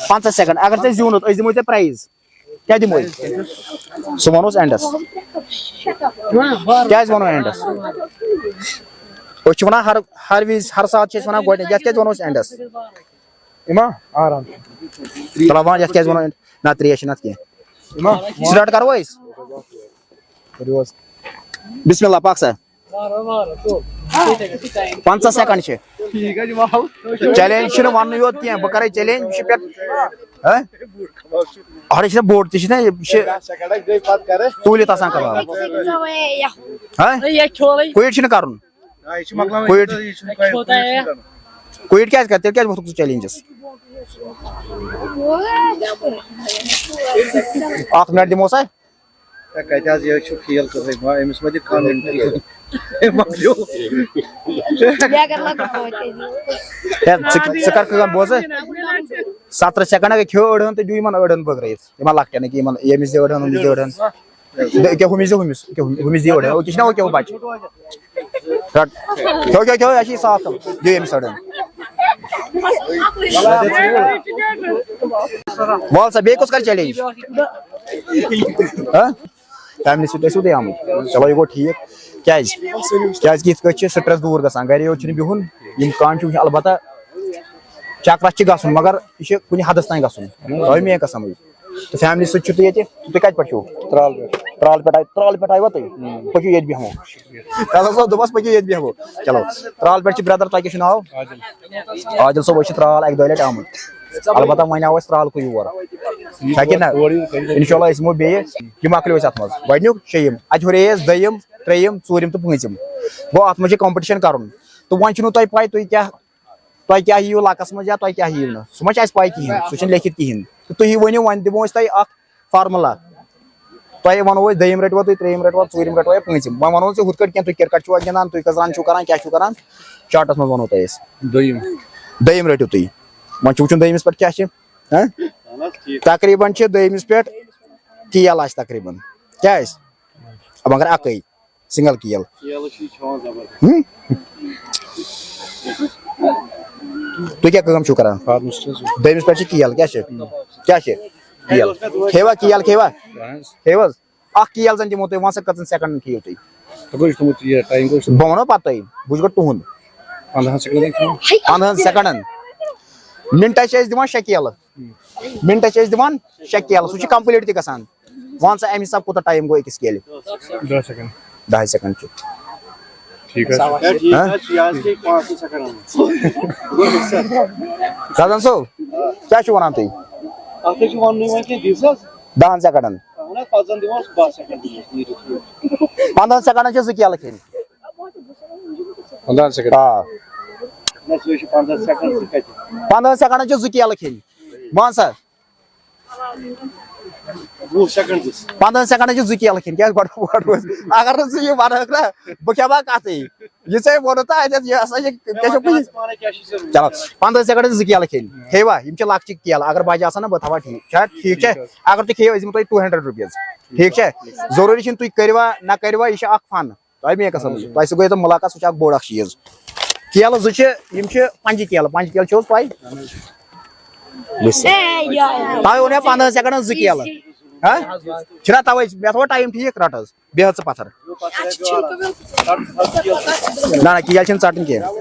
پنٛژاہ second۔ اگر ژےٚ زیوٗنُتھ، أسۍ دِمو ژےٚ prize۔ کیٛاہ دِمو أسۍ؟ سُہ وَنوس endس۔ کیٛازِ وَنو endس؟ أسۍ چھِ وَنان ہر، ہر وِزِ، ہر ساتہٕ چھِ أسۍ وَنان گۄڈٕنٮ۪تھ، یَتھ کیٛازِ وَنو أسۍ endس؟ اِما، آرام۔ ترٛاوان یَتھ کیٛازِ وَنو end؟ نہ، ترٛیش چھِنہٕ اَتھ کینٛہہ۔ اِما۔ Start کَرو أسۍ؟ کٔرِو حظ۔ بسم اللہ، پَک سا۔ پنٛژاہ second چھِ۔ ٹھیٖک حظ چھُ، واو۔ Challenge چھُنہٕ وَننُے یوت کینٛہہ، بہٕ کَرَے challenge، یہِ چھُ پٮ۪ٹھ، ہہ؟ اَہَن، یہِ چھُنہ بوٚڑ تہِ چھُنہ، یہِ چھِ توٗلِتھ آسان کباب۔ ہہ؟ Quit چھُنہٕ کَرُن۔ آ، یہِ چھُ مۄکلاوُن، quit۔ یہِ چھُنہٕ quit۔ Quit کیٛازِ کَرِ؟ تیٚلہِ کیٛازِ ووٚتھُکھ ژٕ challengeس؟ اَکھ minute دِمو سا۔ ہے، کَتہِ حظ، یہِ چھُ fail کٔرمٕتۍ، ما، أمِس ما دِ کانٛہہ minute۔ أمۍ مۄکلیو۔ بیٚیہِ اگر لۄکُٹ پٲٹھۍ تہِ دِیِو۔ ہے، ژٕ، ژٕ کر کٲم، بوز۔ سترہ second اگر کھیو أڑہن تہٕ دِیِو یِمن أڑہن بٲگرٲیِتھ۔ یِمن لۄکٹٮ۪ن، ییٚکیٛاہ یِمن، ییٚمِس دِ أڑہن، ہُمِس دِ أڑہن۔ دِ، أکیٛاہ ہُمِس دِ، ہُمِس، أکیٛاہ ہُمِس دِ أڑہن۔ أکیٛاہ چھِنہ، أکیٛاہ ہُہ بچہٕ۔ رٹ۔ کھیو، کھیو، کھیو، یہِ چھِ صاف تھاوُن۔ دِیِو ییٚمِس أڑہن۔ وَل سا، بیٚیہِ کُس کَرِ challenge؟ ہہ؟ Family سۭتۍ ٲسِو تُہۍ آمٕتۍ۔ چلو، یہِ گوٚو ٹھیٖک۔ کیٛازِ؟ کیٛازِ کہِ یِتھ کٲٹھۍ چھِ stress دوٗر گژھان۔ گرے یوت چھُنہٕ بِہُن۔ یِم کامہِ چھِ وٕچھِنۍ۔ البتہ چکرس چھِ گژھُن، مگر یہِ چھِ کُنہِ حدس تام گژھُن۔ تۄہہِ مےٚ کیٛاہ سمجھ؟ تہٕ family سۭتۍ چھِو تُہۍ ییٚتہِ۔ تُہۍ کتہِ پٮ۪ٹھ چھِو؟ ترال پٮ۪ٹھ۔ ترال پٮ۪ٹھ آے، ترال پٮ۪ٹھ آیوا تُہۍ؟ پٔکِو ییٚتہِ بیٚہمو۔ فیضان صٲب دوٚپمس، پٔکِو ییٚتہِ بیٚہمو۔ چلو، ترال پٮ۪ٹھ چھِ brother، تۄہہِ کیٛاہ چھُو ناو؟ عادل۔ عادل صٲب، أسۍ چھِ ترال اَکہِ دۄیہِ لٹہِ آمٕتۍ۔ البتہ وۄنۍ آو اَسہِ ترال کُے یور۔ چھا کِنہٕ نہ؟ اِنشاء اللہ أسۍ یِمو بیٚیہِ۔ یہِ مۄکلیو اَسہِ اَتھ منٛز۔ گۄڈٕنیُک، شیٚیِم۔ اَتہِ ہُرے اَسہِ دوٚیِم، ترٛیٚیِم، ژوٗرِم تہٕ پوٗنٛژِم۔ گوٚو اَتھ منٛز چھِ competition کَرُن۔ تہٕ وۄنۍ چھُنہٕ تۄہہِ پَے تُہۍ کیٛاہ، تۄہہِ کیٛاہ یِیِو لَکَس منٛز یا تۄہہِ کیٛاہ یِیِو نہٕ۔ سُہ ما چھِ اَسہِ پَے کِہیٖنۍ، سُہ چھُنہٕ لیکھِتھ کِہیٖنۍ۔ تہٕ تُہی ؤنِو، وۄنۍ دِمو أسۍ تۄہہِ اَکھ formula۔ تۄہہِ وَنو أسۍ، دوٚیِم رٔٹوا تُہۍ، ترٛیٚیِم رٔٹوا، ژوٗرِم رٔٹوا یا پوٗنٛژِم۔ وۄنۍ وَنو أسۍ ہُتھ کٲٹھۍ کینٛہہ، تُہۍ کِرکَٹ چھُوا گِنٛدان، تُہۍ کٔژ run چھُو کَران، کیٛاہ چھُو کَران، shortس منٛز وَنو تۄہہِ أسۍ۔ دوٚیِم۔ دوٚیِم رٔٹِو تُہۍ۔ وۄنۍ چھُ وٕچھُن دوٚیمِس پٮ۪ٹھ کیٛاہ چھِ۔ ہہ؟ تقریٖباً چھِ دوٚیمِس پٮ۪ٹھ کیل آسہِ تقریٖباً۔ کیٛاہ آسہِ؟ مگر اَکٕے، single کیل۔ کیلہٕ چھِ یہِ کھٮ۪وان زبردست۔ ہُم؟ تُہۍ کیٛاہ کٲم چھِو کران؟ Pharmacist چھُس۔ دوٚیمِس پٮ۪ٹھ چھِ کیل، کیٛاہ چھِ؟ کیٛاہ چھِ؟ کیل۔ کھیٚیِوا کیل، کھیٚیِوا؟ اَہَن حظ۔ کھیٚیِو حظ؟ اَکھ کیل زَن دِمو تۄہہِ، وۄنۍ سا کٔژَن secondن کھیٚیِو تُہۍ؟ تۄہہِ کٔژ چھُ تھوٚمُت یہِ time کٔژ چھُ؟ بہٕ وَنو پَتہٕ تۄہہِ، بہٕ چھُس گۄڈٕ تُہُنٛد۔ پنٛداہَن secondن کھیٚیِو۔ پنٛداہَن secondن۔ مِنٹَس چھِ أسۍ دِوان شےٚ کیلہٕ۔ مِنٹَس چھِ أسۍ دِوان شےٚ کیلہٕ، سُہ چھُ complete تہِ گژھان۔ وَن سا، اَمہِ حساب کوٗتاہ time گوٚو أکِس کیلہِ؟ دَہ second۔ دَہے second چھُ۔ ٹھیٖک حظ چھُ۔ ہے، ٹھیٖک ہہ؟ حظ چھُ، یہِ حظ گٔے پانٛژھ سَتھ سیکنڈ۔ گوٚو رُخصت۔ رزان صٲب، کیٛاہ چھُو وَنان تُہۍ؟ اَتھ حظ چھُ وَننُے وۄنۍ کینٛہہ، دِس حظ۔ دَہَن سیکنڈن۔ اَہَن حظ، پَتہٕ زَن دِمو أسۍ باہ سیکنڈ دِمو أسۍ نیٖرِتھ۔ پَنٛداہَن سیکنڈن چھِ زٕ کیلہٕ کھیٚنۍ۔ پَنٛداہَن سیکنڈ۔ آ۔ نہ، سُہ چھُ پَنٛداہ سیکنڈ، سُہ کَتہِ؟ پَنٛداہَن سیکنڈن چھِ زٕ کیلہٕ کھیٚنۍ۔ وَن سا۔ وُہ سیکنڈ دِس۔ پَنٛداہَن سیکنڈن چھِ زٕ کیلہٕ کھیٚنۍ۔ کیٛازِ گۄڈٕ، گۄڈٕ روز۔ اگر نہٕ ژٕ یہِ وَنہٕ ہٲکھ نا، بہٕ کھٮ۪مہٕ ہا کَتھٕے۔ یہِ ژےٚ ووٚنُتھ تہٕ اَتٮ۪تھ، یہِ ہسا چھِ، کیٛاہ چھُو پَتہٕ؟ پانَے کیٛاہ چھِ ضروٗرت؟ چلو، پَنٛداہ سیکنڈ زٕ کیلہٕ کھیٚنۍ۔ کھیٚیِوا؟ یِم چھِ لۄکچہِ کیلہٕ۔ اگر بَجہِ آسَن نا، بہٕ تھاوہا ٹھیٖک۔ چھا ٹھیٖک چھا؟ اگر تُہۍ کھیٚیِو، أسۍ دِمو تۄہہِ ٹوٗ ہنڈرڈ رُپیٖز۔ ٹھیٖک چھا؟ ضروٗری چھِنہٕ تُہۍ کٔرِوا نہ کٔرِوا، یہِ چھِ اَکھ فَن۔ تۄہہِ مےٚ قسم، تۄہہِ سۭتۍ گوٚو ییٚتٮ۪ن مُلاقات، سُہ چھُ اَکھ بوٚڑ اَکھ چیٖز۔ کیلہٕ زٕ چھِ، یِم چھِ پَنٛجہِ کیلہٕ۔ پَنٛجہِ کیلہٕ چھِ حظ پَے؟ بِس۔ اے، یا، یا۔ تۄہہِ ووٚن مےٚ پَنٛداہَن سیکنڈَن زٕ کیلہٕ۔ ہا؟ چھِنہ تَوَے، مےٚ تھوٚو ٹایم ٹھیٖک، رَٹ حظ۔ بیٚہہ حظ ژٕ پَتھَر۔ اَتھ چھِ چھِلکہٕ وِلکہٕ۔ نہ، نہ، کیل چھِنہٕ ژَٹٕنۍ کینٛہہ۔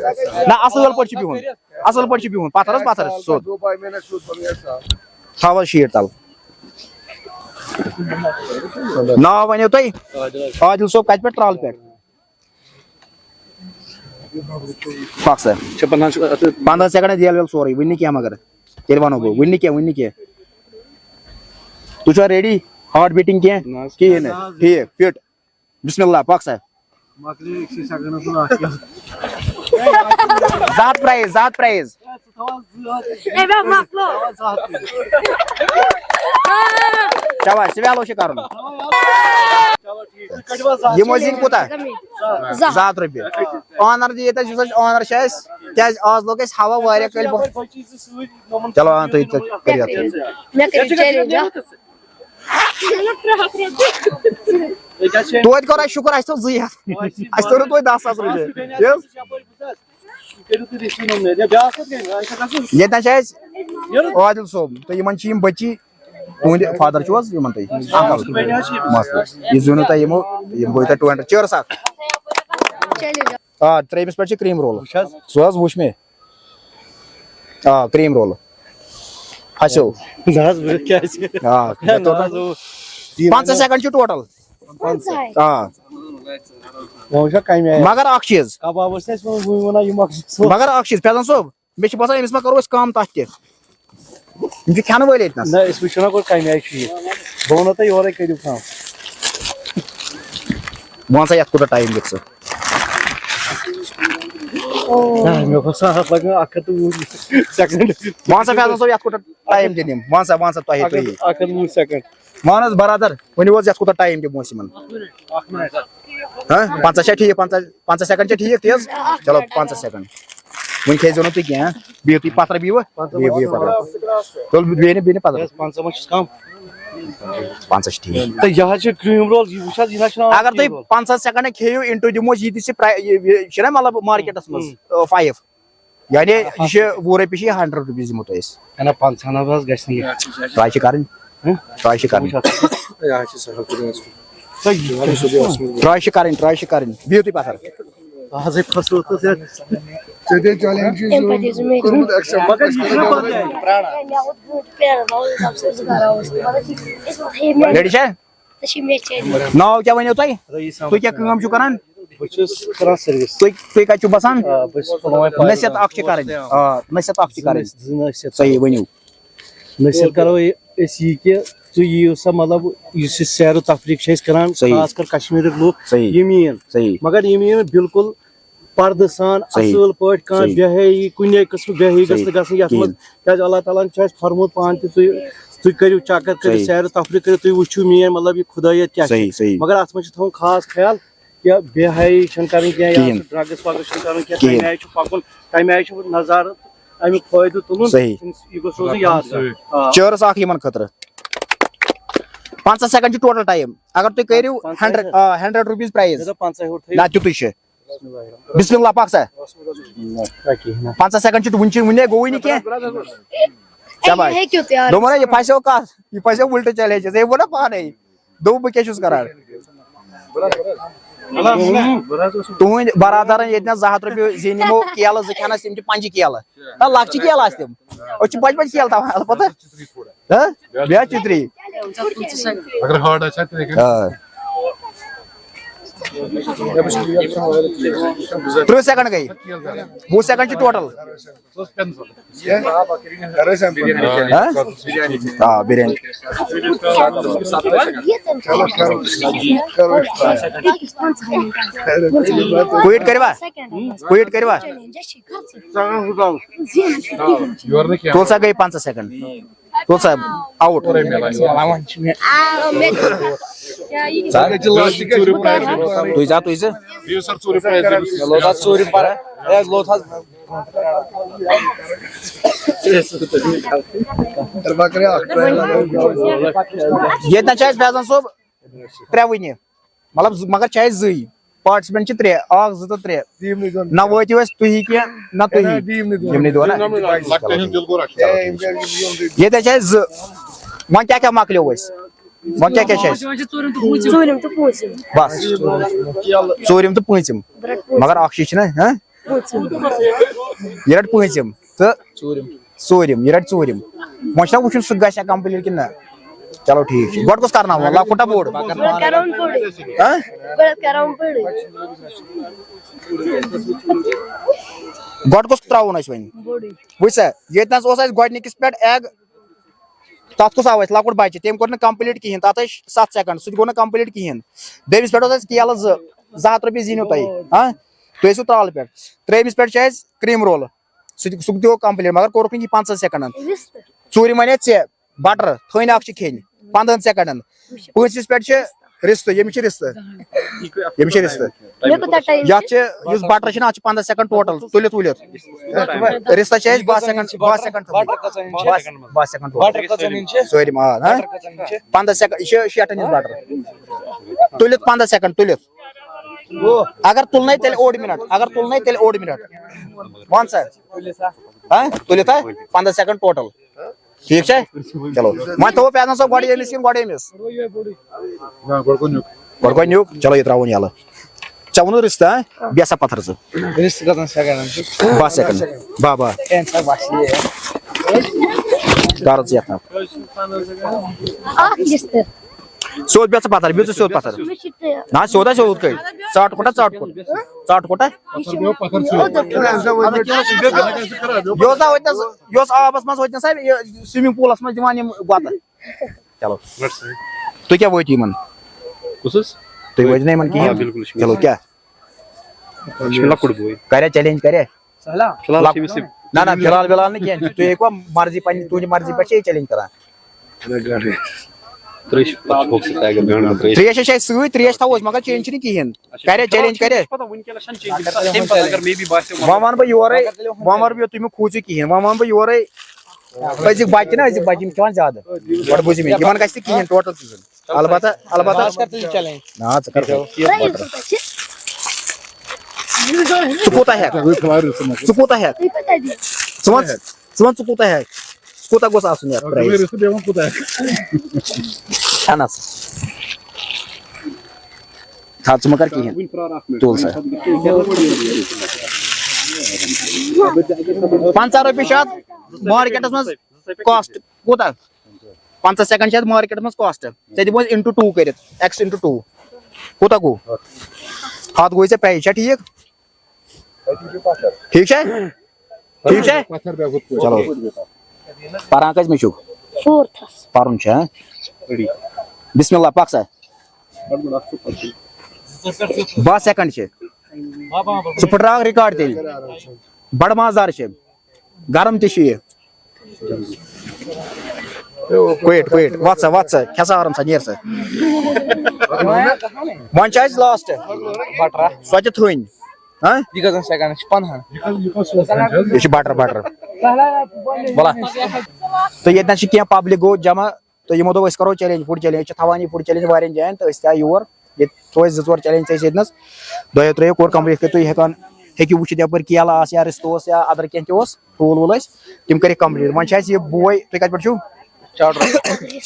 نہ، اَصٕل پٲٹھۍ چھُ بِہُن۔ اَصٕل پٲٹھۍ چھُ بِہُن۔ پَتھَر حظ، پَتھَر، سیوٚد۔ تھاو حظ شیٖٹ تَل۔ ناو ؤنِو تُہۍ؟ عادِل صٲب، کَتہِ پٮ۪ٹھ؟ ترٛالہٕ پٮ۪ٹھ۔ پَکھ سا۔ چھِ پَنٛداہَن چھُ اَتھ پَنٛداہ سیکنڈ، ییٚلہِ ویل سورُے، وٕنہِ نہٕ کینٛہہ مگر۔ تیٚلہِ وَنو بہٕ، وٕنہِ نہٕ کینٛہہ، وٕنہِ نہٕ کینٛہہ۔ تُہۍ چھِوا ریڈی؟ ہارٹ بیٖٹِنٛگ کینٛہہ؟ نہ حظ۔ کِہیٖنۍ نہٕ۔ نہ حظ۔ ٹھیٖک، فِٹ۔ بسم اللہ، پَکھ سا۔ مۄکلے أکسٕے سیکنڈَس منٛز اَکھ کِلوٗ۔ زٕ ہَتھ پرٛایِز، زٕ ہَتھ پرٛایِز۔ ہے، مےٚ مۄکلو۔ شاباش، سُہ ویلو چھُ کَرُن۔ یِم ٲسۍ یِم کوٗتاہ؟ زٕ ہَتھ۔ زٕ ہَتھ رۄپیہِ۔ اونر تہِ ییٚتہِ، یُس اَسہِ اونر چھُ اَسہِ، کیٛازِ آز لوٚگ اَسہِ ہوا واریاہ کٲلۍ بۄن۔ چلو، آ، تُہۍ تہِ کٔرِو اَتھ۔ مےٚ کٔرِو چیلنج اَکھ۔ توتہِ کوٚر اَسہِ شُکُر، اَسہِ تھوٚو زٕے ہَتھ۔ اَسہِ توٚر نہٕ توتہِ دَہ ساس رۄپیہِ۔ یہِ حظ؟ ییٚتہِ نہ چھِ اَسہِ عادِل صٲب تہٕ یِمَن چھِ یِم بٔچی۔ تُہٕنٛدِ فادر چھُو حظ یِمَن تُہۍ؟ اَنکَل۔ مَسلہٕ۔ یہِ زیوٗنوٕ تۄہہِ یِمو، یِم گوٚو تۄہہِ ٹُو ہنڈرڈ۔ چیرٕس اَکھ۔ آ، ترٛیٚیِمِس پٮ۪ٹھ چھِ کرٛیٖم رول۔ وٕچھ حظ۔ سُہ حظ وٕچھ مےٚ۔ آ، کرٛیٖم رول۔ پھسیو۔ نہ حظ، بہٕ کیٛازِ؟ آ، نہ حظ، اوس پنٛژاہ سیکنڈ چھُ ٹوٹل۔ پنٛژاہ۔ آ۔ وۄنۍ وٕچھو کَمہِ آیہِ۔ مگر اکھ چیٖز۔ کباب ٲسۍ نہٕ اَسہِ وۄنۍ وٕنہِ وَنان، یِم اکھ زٕ ژور۔ مگر اکھ چیٖز، فیضان صٲب، مےٚ چھِ باسان أمِس ما کَرو أسۍ کَم تَتھ تہِ۔ یِم چھِ کھٮ۪نہٕ وٲلۍ ییٚتہِ نَس۔ نہ، أسۍ وٕچھو نا گۄڈٕ کَمہِ آیہِ چھُ یہِ۔ بہٕ وَنو تۄہہِ یورَے، کٔرِو کٲم۔ وَن سا، یَتھ کوٗتاہ ٹایم دِکھ ژٕ؟ نہ، مےٚ باسان، اَتھ لَگن اَکھ ہَتھ تہٕ وُہ سیکنڈ۔ وَن سا، فیضان صٲب، یَتھ کوٗتاہ ٹایم دِن یِم؟ وَن سا، وَن سا، تۄہہِ اَکھ ہَتھ، تُہۍ۔ اَکھ ہَتھ وُہ سیکنڈ۔ وَن حظ، برادر، ؤنِو حظ، یَتھ کوٗتاہ ٹایم دِمو أسۍ یِمَن؟ اَکھ مِنٹ۔ ہہ؟ پنٛژاہ چھا ٹھیٖک؟ پنٛژاہ، پنٛژاہ سیکنڈ چھا ٹھیٖک تیز؟ چلو، پنٛژاہ سیکنڈ۔ وۄنۍ کھیزیو نہٕ تُہۍ کینٛہہ۔ بِہِو تُہۍ پتھر، بِہِو۔ بِہِو، بِہِو پتھر۔ تُل، بیٚیہِ نہٕ، بیٚیہِ نہٕ پتھر۔ ہے، پنٛژاہ ما چھُس کم؟ پنٛژاہ چھِ ٹھیٖک۔ تہٕ یہِ حظ چھِ کرٛہِنۍ رول، یہِ وٕچھ حظ، یہِ نہ چھُنہٕ اگر تُہۍ پنٛژاہ سیکنڈ کھیٚیِو، into دِمو أسۍ یہِ تہِ چھِ پرٛاے-، یہِ، یہِ چھُنہ مطلب مارکیٹس منٛز، ہُم۔ آ، فایِو۔ یعنی یہِ چھِ وُہ رۄپیہِ چھِ یہِ ہنڈرڈ رُپیٖز دِمو تۄہہِ أسۍ۔ نہ، پنٛژاہن حظ گژھِ نہٕ یہِ۔ ٹراے چھِ کرٕنۍ۔ ہہ؟ ٹراے چھِ کرٕنۍ۔ یہِ حظ چھِ سہل کٔرِو حظ۔ تۄہہِ ٹراے چھِ کرٕنۍ، ٹراے چھِ کرٕنۍ۔ بِہِو تُہۍ پتھر۔ آزٕے پھسرووُس یَتھ۔ ژےٚ دے چیلنج چھُ اَمہِ پتہٕ یُس مےٚ کوٚرمُت ایکسپٹ۔ مگر یہِ چھُنہ پتہٕ۔ مےٚ ووت برونٛٹھ پٮ۪رٕ، بہٕ اوسُس دَپان، ژٕ اوسُکھ گَرا اوس۔ مگر یہِ اوس ہے مےٚ۔ ریڈی چھا؟ ژےٚ چھِ مےٚ چیلنج۔ ناو کیٛاہ ؤنِو تۄہہِ؟ رئیس احمد۔ تُہۍ کیٛاہ کٲم چھِو کران؟ بہٕ چھُس کران سٔروِس۔ تُہۍ، تُہۍ کَتہِ چھِو بَسان؟ آ، بہٕ چھُس پُلوامہِ پارکہِ نصیحت منٛز۔ اَکھ چھِ کَرٕنۍ۔ آ، نصیحت اَکھ چھِ کَرٕنۍ۔ زٕ نصیحت۔ صحیح، ؤنِو۔ نصیحت کرو یہِ، أسۍ یہِ کہِ تُہۍ یِیِو سا، مطلب، یُس یہِ سیر و تفریٖح چھِ أسۍ کران، صحیح۔ خاص کر کشمیٖرٕکۍ لُکھ، صحیح۔ یِم یِیِن۔ صحیح۔ مگر یِم یِیِن بالکل پردٕ سان، صحیح۔ اصل پٲٹھۍ، کانٛہہ صحیح۔ بے حیٲیی، کُنے قٕسمہٕ بے حیٲیی گٔژھ صحیح۔ نہٕ گژھٕنۍ یَتھ منٛز۔ کِہیٖنۍ۔ کیٛازِ اللہ تعالیٰ ہن چھُ اَسہِ فرموومُت پانہٕ تہِ، تُہۍ، تُہۍ کٔرِو چکر، کٔرِو صحیح۔ سیر و تفریٖح کٔرِو، تُہۍ وٕچھِو میٲنۍ، مطلب، یہِ خدٲیت کیٛاہ چھِ۔ صحیح، صحیح۔ مگر اَتھ منٛز چھُ تھاوُن خاص خیال، کہِ بے حیٲیی چھَنہٕ کَرٕنۍ کینٛہہ، یا کِہیٖنۍ۔ سُہ ڈرٛگٕز وگٕز چھُنہٕ کَرُن کینٛہہ، کِہیٖنۍ۔ تَمہِ آیہِ چھُ پَکُن، تَمہِ آیہِ چھُ نظارٕ اَمیُک فٲیدٕ تُلُن۔ صحیح۔ تٔمِس، یہِ گوٚژھ روزُن یادگار۔ آ۔ چیرٕس اَکھ یِمَن خٲطرٕ۔ پنٛژاہ سیکنڈ چھُ ٹوٹل ٹایم۔ اگر تُہۍ کٔرِو پنٛژاہ ہنڈرڈ، سیکنڈ۔ آ، ہنڈرڈ رُپیٖز پرٛایِز۔ مےٚ دوٚپ پنٛژاہ ہیوٚر تھٲیِو۔ نہ، تیُتُے چھُ۔ بسم اللہ، پَکھ سا۔ نہ، کِہیٖنۍ نہٕ۔ پنٛژاہ سیکنڈ چھُ، وُنہِ چھُ، وُنہِ گوٚوُے نہٕ کینٛہہ۔ اے، شاباش۔ یہِ ہیٚکِو تہِ، یار۔ دوٚپمَو نا، یہِ پھَسیو کَتھ؟ یہِ پھَسیو وٕلٹہٕ چیلنجَس۔ ہے، ووٚن نا پانَے۔ دوٚپ بہٕ کیٛاہ چھُس کران؟ تُہٕنٛدۍ برادرن ییٚتہِ نَس زٕ ہَتھ رۄپیہِ زیٖنۍ یِمو کیلہٕ زٕ کھٮ۪نَس، تِم چھِ پنٛجہِ کیلہٕ۔ نہ، لۄکچہِ کیلہٕ آسہٕ تِم۔ أسۍ چھِ بَجہِ بَجہِ کیلہٕ تھاوان، البتہ۔ ہہ؟ بیٚیہِ چھِ ترٛی۔ اگر ہارڈ آسہِ ہا، تیٚلہِ ہیٚکہِ آ۔ تٕرٛہ سیکنڈ گٔے، وُہ سیکنڈ چھِ ٹوٹل۔ ہاں؟ آ، بریانی۔ کویٹ کٔروا؟ کویٹ کٔروا؟ تُل سا، گٔے پنٛژاہ سیکنڈ۔ تُل سا، آوُٹ۔ تُہۍ زا، تُہۍ زٕ۔ لوٚت حظ ژوٗرِم پَرٕ۔ ہے، لوٚت حظ۔ ییٚتہِ نَس چھِ اَسہِ فیضان صٲب ترٛےٚ وٕنہِ۔ مطلب، زٕ، مگر چھِ اَسہِ زٕے۔ پارٹسپینٹ چھِ ترٛےٚ، اَکھ، زٕ تہٕ ترٛےٚ۔ نہ وٲتِو اَسہِ تُہی کینٛہہ، نہ تُہی۔ یِمنٕے دۄن، نہ؟ ییٚتہِ چھِ اَسہِ زٕ۔ وۄنۍ کیٛاہ کیٛاہ مۄکلیو اَسہِ؟ وۄنۍ کیٛاہ کیٛاہ چھِ اَسہِ؟ ژوٗرِم تہٕ پوٗژِم۔ بَس۔ ژوٗرِم تہٕ پوٗژِم۔ مگر اَکھ چیٖز چھِنہ، ہاں؟ یہِ رَٹ پوٗنٛژِم تہٕ ژوٗرِم۔ ژوٗرِم، یہِ رَٹہِ ژوٗرِم۔ وۄنۍ چھُنہ وٕچھُن سُہ گژھِ ہا کمپلیٖٹ کِنہٕ نہ۔ چلو ٹھیٖک چھُ۔ گۄڈٕ کُس کرناوُن؟ لۄکُٹ ہا بوٚڑ؟ گۄڈٕ کرو بوٚڑُے۔ ہاں؟ گۄڈٕ کرو بوٚڑُے۔ گۄڈٕ کُس ترٛاوُن اَسہِ وۄنۍ؟ بوٚڑُے۔ وٕچھ سا، ییٚتہِ نَس اوس اَسہِ گۄڈٕنِکِس پٮ۪ٹھ ایگ، تَتھ کُس آو اَسہِ؟ لۄکُٹ بَچہٕ، تٔمۍ کوٚر نہٕ کمپلیٖٹ کِہیٖنۍ، تَتھ ٲسۍ ستھ سیکنڈ، سُہ تہِ گوٚو نہٕ کمپلیٖٹ کِہیٖنۍ۔ دوٚیمِس پٮ۪ٹھ اوس اَسہِ کیلہٕ زٕ، زٕ ہَتھ رۄپیہِ زیٖنِو تُہۍ۔ ہاں؟ تُہۍ ٲسِو ترٛالہٕ پٮ۪ٹھ۔ ترٛیٚیِمِس پٮ۪ٹھ چھِ اَسہِ کرٛیٖم رول۔ سُہ تہِ، سُہ تہِ گوٚو کمپلیٖٹ، مگر کوٚرُکھ نہٕ یہِ پنٛژاہ سیکنڈن۔ رِستہٕ۔ ژوٗرِم وَنے ژےٚ، بٹر، تھٔنۍ اکھ چھِ کھیٚنۍ پنٛدہن سیکنڈن۔ پٲنٛژمِس پٮ۪ٹھ چھِ رِستہٕ، ییٚمِس چھِ رِستہٕ، ییٚمِس چھِ رِستہٕ۔ مےٚ کوٗتاہ ٹایم؟ یَتھ چھِ، یُس بٹر چھِنہ، اَتھ چھِ پنٛداہ سیکنڈ ٹوٹل۔ تُلِتھ، تُلِتھ۔ رِستَس چھِ اَسہِ باہ سیکنڈ، باہ سیکنڈ تھٲومٕتۍ۔ باہ، باہ سیکنڈ ٹوٹل۔ بٹر کٔژَن ہِنٛدۍ چھِ؟ سٲری، آ، ہاں۔ بٹر کٔژَن ہِنٛدۍ چھِ؟ پنٛداہ سیکنڈ، یہِ چھِ شیٹھن ہِنٛز بٹر۔ تُلِتھ پنٛداہ سیکنڈ، تُلِتھ۔ اگر تُلنَے تیٚلہِ اوٚڑ مِنٹ، اگر تُلنَے تیٚلہِ اوٚڑ مِنٹ۔ وَن سا۔ ہاں؟ تُلِتھ ہا؟ پنٛداہ سیکنڈ ٹوٹل۔ ٹھیٖک چھا؟ چلو۔ وۄنۍ تھاوو فیضان صٲب گۄڈٕ ییٚمِس کِنہٕ گۄڈٕ ییٚمِس؟ گۄڈٕ گۄڈٕ نیُک۔ چلو، یہِ ترٛاوُن یَلہٕ۔ ژےٚ ووٚنُتھ رِستہٕ، ہاں؟ بیٚہہ سا پَتھَر ژٕ۔ رِستہٕ کٔژَن سیکنڈَن چھِ؟ باہ سیکنڈ۔ باہ، باہ۔ کینٛژھا بَس یہِ۔ کَر ژٕ یَتھ نَفر۔ اَکھ رِستہٕ۔ سیوٚد بیٚہہ ژٕ پَتھَر، بیٚہہ ژٕ سیوٚد پَتھَر۔ مےٚ چھِ تہِ۔ نہ، سیوٚد ہا سیوٚد کٔرۍ۔ ژَٹ کوٚٹا، ژَٹ کوٚٹ۔ ژَٹ کوٚٹا؟ یہِ چھُ یہِ اوس نہ ہوٚتہِ نَس، یہِ اوس آبَس منٛز ہوٚتہِ نَس، یہِ سوِمنٛگ پوٗلَس منٛز دِوان یِم گۄتہٕ۔ چلو۔ تُہۍ کیٛاہ وٲتِو یِمَن؟ کُس حظ؟ تُہۍ وٲتِو نہ یِمَن آ، کِہیٖنۍ؟ بِلکُل، یہِ چھُ مےٚ چلو، سۭتۍ۔ کیٛاہ؟ یہِ چھُ مےٚ لۄکُٹ بوے۔ کَریا چیلنج، کَریا؟ فِلحال چھِ أمِس یہِ نہ، نہ، فِلحال، فِلحال نہٕ کینٛہہ۔ تُہۍ ہیٚکوا مرضی پننہِ، تُہنٛدِ مرضی پٮ۪ٹھ چھِ یہِ چیلنج کران۔ ترٛیش، پَتہٕ چھُ بۄکسَس تہِ اگر گرٛاوُنٛڈ منٛز ترٛیش۔ ترٛیش چھِ اَسہِ سۭتۍ، ترٛیش تھاوو أسۍ، مگر چینج چھِنہٕ کِہیٖنۍ۔ اچھا، کَرے فِلحال چیلنج، چھُنہٕ کَرے۔ اَسہِ پَتہ، وٕنکیٚنَس چھَنہٕ چینج گژھان۔ تَمہِ پَتہٕ اگر مے بی باسیو، وۄنۍ وَنہٕ بہٕ یورَے، وۄنۍ وَنہٕ بہٕ یورٕ، تُہۍ مہٕ کھوٗژِو کِہیٖنۍ۔ وۄنۍ وَنہٕ بہٕ یورَے، أزِکۍ بَچہِ چھِنہ، أزِکۍ بَچہِ، یِم چھِ وَنان زیادٕ۔ گۄڈٕ بوٗزِو مےٚ، یِمَن گژھِ نہٕ کِہیٖنۍ، ٹوٹل کِہیٖنۍ۔ البتہ، البتہ۔ بہٕ حظ کَرٕ تیٚلہِ چیلنج۔ نہ، ژٕ کَر۔ ژٕ کوٗتاہ ہٮ۪کھ؟ ژٕ کوٗتاہ ہٮ۪کھ؟ ژٕ وَن، ژٕ وَن، ژٕ کوٗتاہ ہٮ۪کھ؟ ژٕ کوٗتاہ گوٚژھ آسُن یَتھ پرٛایِز؟ اَہَن حظ۔ تھاو، ژٕ مہٕ کَر کِہیٖنۍ۔ تُل سا۔ پنٛژاہ رۄپیہِ چھِ اَتھ مارکیٹَس منٛز کاسٹ۔ کوٗتاہ؟ پنٛژاہ سیکنڈ چھِ اَتھ مارکیٹَس منٛز کاسٹ۔ ژےٚ دِمو أسۍ اِنٹُو ٹوٗ کٔرِتھ، ایکس اِنٹُو ٹوٗ۔ کوٗتاہ گوٚو؟ ہَتھ گوٚو ژےٚ پے، چھا ٹھیٖک؟ ٹھیٖک چھا؟ ٹھیٖک چھا؟ چلو۔ پران کٔژمہِ چھُکھ؟ فورتھس۔ پرُن چھا؟ بسم اللہ، پکھ سا۔ باہ سیکنڈ چھِ۔ ژٕ پھٕٹراو ریکارڈ تیٚلہِ۔ بڑٕ مازدار چھِ۔ گرم تہِ چھُ یہِ۔ کویٹ، کویٹ۔ وَتھ سا، وَتھ سا۔ کھےٚ سا آرام سان، نیر سا۔ وۄنۍ چھِ اَسہِ لاسٹ۔ بٹرا۔ سۄ تہِ تھٔنۍ۔ ہاں؟ یہِ کٔژَن سیکنڈن چھِ؟ پنٛدہَن۔ یہِ چھِ بٹر، بٹر۔ وَلہ۔ تہٕ ییٚتہِ نَس چھِ کینٛہہ پبلک گوٚو جمع۔ تہٕ یِمو دوٚپ، أسۍ کرو چیلنج، فوڈ چیلنج۔ أسۍ چھِ تھاوان یہِ فوڈ چیلنج واریاہَن جایَن، تہٕ أسۍ تہِ آے یور۔ ییٚتہِ تھوو اَسہِ زٕ ژور چیلنج تہِ اَسہِ ییٚتہِ نَس۔ دۄیو ترٛیٚیو کوٚر کمپلیٖٹ، کہِ تُہۍ ہٮ۪کان، ہیٚکِو وٕچھِتھ یَپٲرۍ کیلہٕ آسہٕ یا رِستہٕ اوس یا اَدَر کینٛہہ تہِ اوس، ٹھوٗل ووٗل ٲسۍ، تِم کٔرِکھ کمپلیٖٹ۔ وۄنۍ چھِ اَسہِ یہِ بوے، تُہۍ کَتہِ پٮ۪ٹھ چھِو؟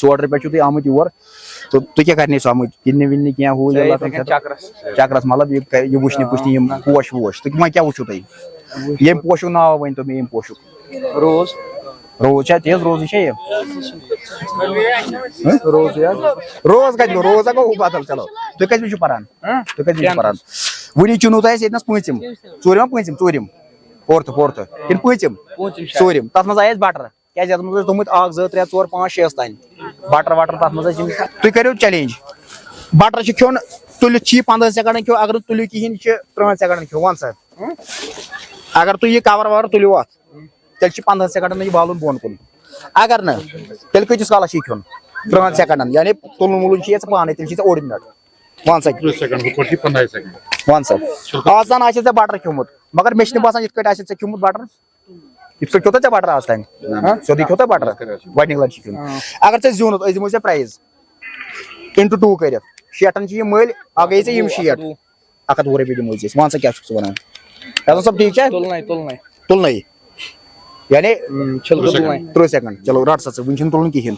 ژور پٮ۪ٹھ چھِو تُہۍ آمٕتۍ یور، تہٕ تُہۍ کیٛاہ کَرنہِ ٲسِو آمٕتۍ؟ گِنٛدنہِ وِنٛدنہِ کینٛہہ، ہُہ یہِ ہے، لَتَن یِتھَے کَنۍ خٲطرٕ؟ چکرس۔ چکرس، مطلب، یہِ کَرِ، یہِ وٕچھنہِ پُچھنہِ یِم پوش ووش، تہٕ وۄنۍ کیٛاہ وٕچھِو تُہۍ؟ ییٚمہِ پوشُک ناو ؤنۍ تو مےٚ، ییٚمہِ پوشُک۔ روز۔ روز چھا تیز؟ روزٕے چھا یہِ؟ روز یا؟ روز کَتہِ گوٚو؟ روز ہا گوٚو ہُہ بدل۔ چلو، تُہۍ کَتہِ چھِو پَران؟ ہاں؟ تُہۍ کَتہِ چھِو پَران؟ وٕنی چُنو تۄہہِ اَسہِ ییٚتہِ نَس پوٗنٛژِم۔ ژوٗرِم ہا پوٗنٛژِم؟ ژوٗرِم۔ Fourth, fourth. کِنہٕ پوٗنٛژِم؟ پوٗنٛژِم شاید۔ ژوٗرِم۔ تَتھ منٛز آیہِ اَسہِ بٹر۔ کیٛازِ یَتھ منٛز ٲسۍ تھوٚمُت اَکھ، زٕ، ترٛےٚ، ژور، پانٛژھ، شےٚ ٲسۍ تانۍ۔ بٹر وٹر تَتھ منٛز ٲسۍ یِم۔ تُہۍ کٔرِو چیلنج۔ بٹر چھُ کھیوٚن، تُلِتھ چھُ یہِ پنٛدہَن سیکنڈن کھیوٚو، اگر نہٕ تُلِو کِہیٖنۍ، یہِ چھُ تٕرٛہَن سیکنڈن کھیوٚو۔ وَن سا۔ اگر تُہۍ یہِ کور وور تُلِو اَتھ، تیٚلہِ چھِ پنٛدہَن سیکنڈن یہِ والُن بۄن کُن۔ اگر نہٕ، تیٚلہِ کۭتِس کالس چھُ یہِ کھیوٚن؟ تٕرٛہَن سیکنڈن، یعنی تُلُن وُلُن چھُ یہِ ژےٚ پانَے، تیٚلہِ چھِ ژےٚ اوٚڑ مِنٹ۔ وَن سا۔ تٕرٛہ سیکنڈ، ہُتھ پٲٹھۍ چھِ پنٛدہَے سیکنڈ۔ وَن سا۔ آز زَن آسہِ ژےٚ بٹر کھیوٚمُت، مگر مےٚ چھُنہٕ باسان یِتھ کٲٹھۍ آسہِ ژےٚ کھیوٚمُت بٹر۔ یِتھ پٲٹھۍ کھیوٚو تۄہہِ ژےٚ بٹر آز تام؟ نہ۔ ہاں؟ سیوٚدُے کھیوٚو تۄہہِ بٹر؟ گۄڈٕنِچ لَٹہِ چھُ کھیوٚن۔ ہاں۔ اگر ژےٚ زیوٗنُتھ، أسۍ دِمو ژےٚ پرایز۔ اِنٹو ٹوٗ کٔرِتھ۔ شیٹھن چھِ یِم مٔلۍ، اَکھ گٔیے ژےٚ یِم شیٹھ۔ اَکھ ہَتھ وُہ رۄپیہِ دِمو أسۍ۔ وَن سا کیٛاہ چھُکھ ژٕ وَنان؟ فیضان صٲب، ٹھیٖک چھا؟ تُلنَے، تُلنَے۔ تُلنَے۔ یعنی؟ اۭں، چھِلہٕ تُلنَے۔ تٕرٛہ سیکنڈ۔ چلو، رَٹ سا ژٕ، وٕنہِ چھُنہٕ تُلُن کِہیٖنۍ۔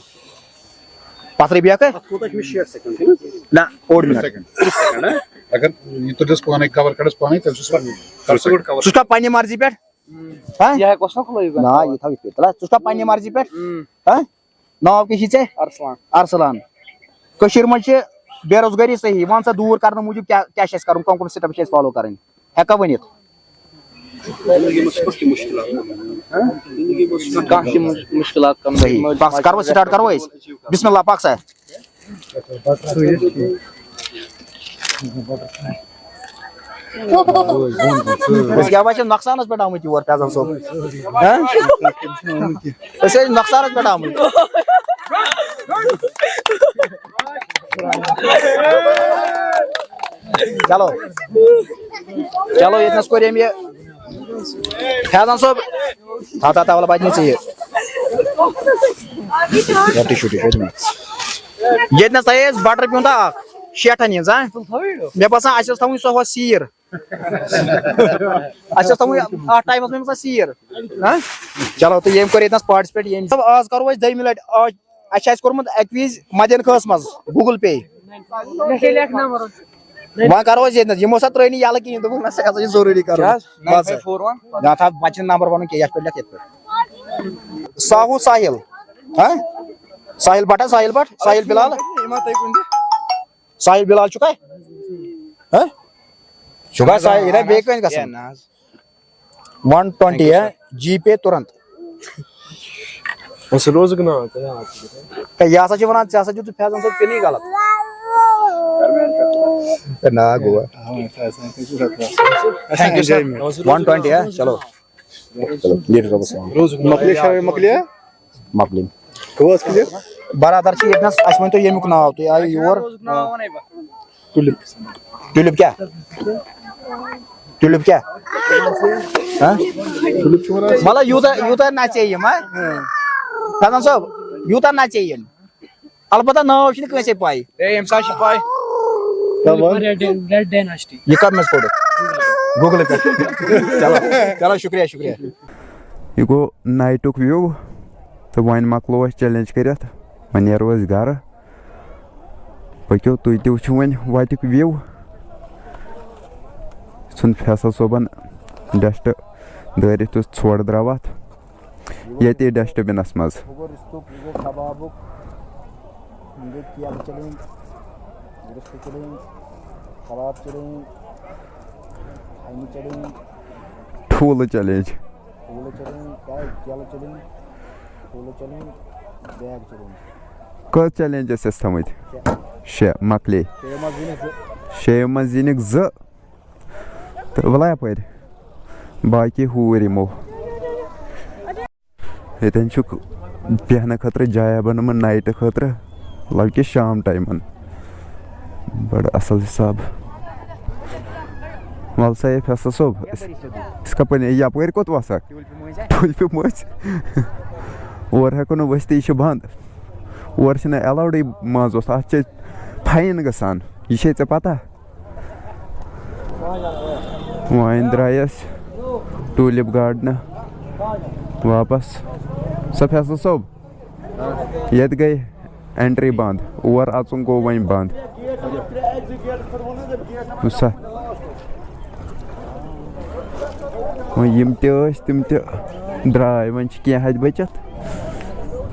پَتھ رۄپیہِ اَکھ ہا؟ اَتھ کوٗتاہ چھِ مےٚ شیٹھ سیکنڈ، ٹھیٖک؟ نہ، اوٚڑ مِنٹ۔ تٕرٛہ سیکنڈ، ہہ؟ اگر یہِ تُلِس پانَے، کَور کَڑَس پانَے، تیٚلہِ چھُس پَنُن۔ ژٕ چھُکھا پنٛنہِ مرضی پٮ۪ٹھ؟ ہہ؟ یہِ ہٮ۪کوس نا کھُلٲوِتھ؟ نہ، یہِ تھاو یِتھ پٲٹھۍ۔ تَلہ، ژٕ چھُکھا پنٛنہِ مرضی پٮ۪ٹھ؟ اۭں۔ ہہ؟ ناو کیٛاہ چھُے ژےٚ؟ ارسلان۔ ارسلان۔ کٔشیٖرِ منٛز چھِ بے روزگٲری صحیح، وَن سا دوٗر کرنہٕ موٗجوٗب کیٛاہ، کیٛاہ چھِ اَسہِ کَرُن، کَم کَم سِٹٮ۪پ چھِ اَسہِ فالو کَرٕنۍ؟ ہٮ۪کھا ؤنِتھ؟ کانٛہہ تہِ مُش-، مُشکِلات کَم صحیح۔ مٲلِس پَکھ، ماجہِ کَرو خٲطرٕ start، کَرو أسۍ۔ بِسمِ اللہ، پَکھ سا۔ أسۍ کیٛاہ وۄنۍ چھِ نۄقصانَس پٮ۪ٹھ آمٕتۍ یور، فیضان صٲب؟ ہہ؟ أسۍ ٲسۍ نۄقصانَس پٮ۪ٹھ آمٕتۍ۔ چلو۔ چلو، ییٚتہِ نَس کوٚر أمۍ یہِ۔ فیضان صٲب۔ تھاو، تھاو، تھاو، وَلہٕ بَچہِ نہٕ ژٕ یہِ۔ یا tissue، tissue، أتھۍ منٛز۔ ییٚتہِ نَس تۄہہِ ٲسۍ بٹر پیوٗنٛتہ اَکھ، شیٹھَن ہِنٛز، ہاں؟ مےٚ باسان، اَسہِ ٲس تھاوٕنۍ سۄ ہۄ سیٖر۔ اَسہِ ٲس تھاوٕنۍ اَتھ ٹایمَس منٛز سۄ سیٖر۔ ہاں؟ چلو، تہٕ ییٚمۍ کوٚر ییٚتہِ نَس participate، ییٚمۍ۔ مطلب، آز کَرو أسۍ دوٚیمہِ لَٹہِ، آز، اَسہِ چھِ اَسہِ کوٚرمُت اَکہِ وِزِ مَدِن خٲس منٛز Google Pay۔ مےٚ چھے لیکھ نمبر۔ وۄنۍ کَرو أسۍ ییٚتہِ نَس، یِمو سا ترٛٲے نہٕ یَلہٕ کِہیٖنۍ، دوٚپُکھ، نہ سا، یہِ ہسا چھُ ضروٗری کَرُن۔ کیٛاہ حظ؟ Nine five four one؟ نہ، تھاو، پَتہٕ چھِنہٕ نمبر وَنُن کینٛہہ، یَتھ پٮ۪ٹھ لیکھ یِتھ پٲٹھۍ۔ ساہوٗ ساحِل۔ ہاں؟ ساحِل بٹ ہا، ساحِل بٹ، ساحِل بِلال۔ یِمو تُہۍ کُنہِ تہِ؟ ساحِل بِلال چھُکھا؟ ہاں؟ چھُکھا ساحِل؟ یہِ نہ بیٚیہِ کٲنٛسہِ گژھُن؟ ہے، نہ حظ۔ One twenty، ہہ؟ GPay تُرنت۔ بس روزُک ناو، کیٛاہ یاد چھُ؟ ہے، یہِ ہسا چھِ وَنان، ژےٚ ہسا دیُتُتھ فیضان صٲب پِنٕے غلط۔ ہے، نہ، گوٚو۔ Thank you، sir۔ One twenty، ہہ؟ چلو۔ چلو، لیٖڈر صٲبَس سلام۔ مۄکلے شاید، مۄکلے؟ مۄکلے۔ کٔژ کِلو؟ برادر چھِ ییٚتہِ نَس، اَسہِ ؤنۍ تو ییٚمیُک ناو، تُہۍ آیِو یور۔ ٹُلِپ۔ ٹُلِپ کیٛاہ؟ ٹُلِپ کیٛاہ؟ ہہ؟ ٹُلِپ چھُ وَنان۔ مطلب یوٗتاہ، یوٗتاہ نَژے یِم، ہہ؟ فیضان صٲب، یوٗتاہ نَژے یِم۔ البتہ ناو چھِنہٕ کٲنٛسے پَے۔ ہے، ییٚمہِ ساتہٕ چھِ پَے۔ Red Dyn-، Red Dynasty۔ یہِ کَتھ منٛز پوٚرُتھ؟ Google پٮ۪ٹھ۔ چلو، چلو، شُکریہ، شُکریہ۔ یہِ گوٚو نایٹُک view۔ تہٕ وۄنۍ مۄکلو أسۍ challenge کٔرِتھ، وۄنۍ نیرو أسۍ گرٕ۔ پٔکِو تُہۍ تہِ وٕچھِو وۄنۍ وَتیُک view۔ ژھُن فیصل صٲبن dust دٲرِتھ یُس ژھۄٹھ درٛاو اَتھ ییٚتی dustbin-س منٛز۔ ہُہ گوٚو رِستُک، یہِ گوٚو کبابُک، یِم گٔے کیلہٕ چلٕنۍ، رِستہٕ چلٕنۍ، کباب چلٕنۍ، ہَنہِ چلٕنۍ۔ ٹھوٗلہٕ challenge۔ ٹھوٗلہٕ چلٕنۍ، کیٛاہ کیلہٕ چلٕنۍ، ٹھوٗلہٕ چلٕنۍ، bag چلٕنۍ۔ کٔژ challenge ٲسۍ اَسہِ تھٲومٕتۍ؟ شےٚ۔ شےٚ، مۄکلے۔ شےٚ منٛز زیٖنِکھ زٕ۔ شےٚ منٛز زیٖنِکھ زٕ۔ تہٕ وَلہٕ یَپٲرۍ۔ باقی ہوٗرۍ یِمو۔ ییٚتٮ۪ن چھُکھ بیٚہنہٕ خٲطرٕ جایا بنٲومٕژ نایٹہٕ خٲطرٕ، مطلب کہِ شام ٹایمَن۔ بڑٕ اَصٕل حِساب۔ وَلہٕ سا ہے فیصل صٲب، أسۍ، أسۍ کَپٲرۍ، یَپٲرۍ کوٚت وَسکھ؟ ٹُلپہِ مٔنٛزۍ۔ اور ہٮ۪کو نہٕ ؤسِتھ، یہِ چھُ بنٛد۔ اور چھِنہٕ allowed-ٕے منٛز وَسُن، اَتھ چھِ fine گژھان۔ یہِ چھے ژےٚ پَتہ؟ وۄنۍ درٛاے أسۍ ٹوٗلِپ گارڈنہٕ واپس۔ سا فیصل صٲب، ییٚتہِ گٔے entry بنٛد، اور اَژُن گوٚو وۄنۍ بنٛد۔ وٕچھ سا، وۄنۍ یِم تہِ ٲسۍ، تِم تہِ درٛاے، وۄنۍ چھِ کینٛہہ اَتہِ بٔچِتھ۔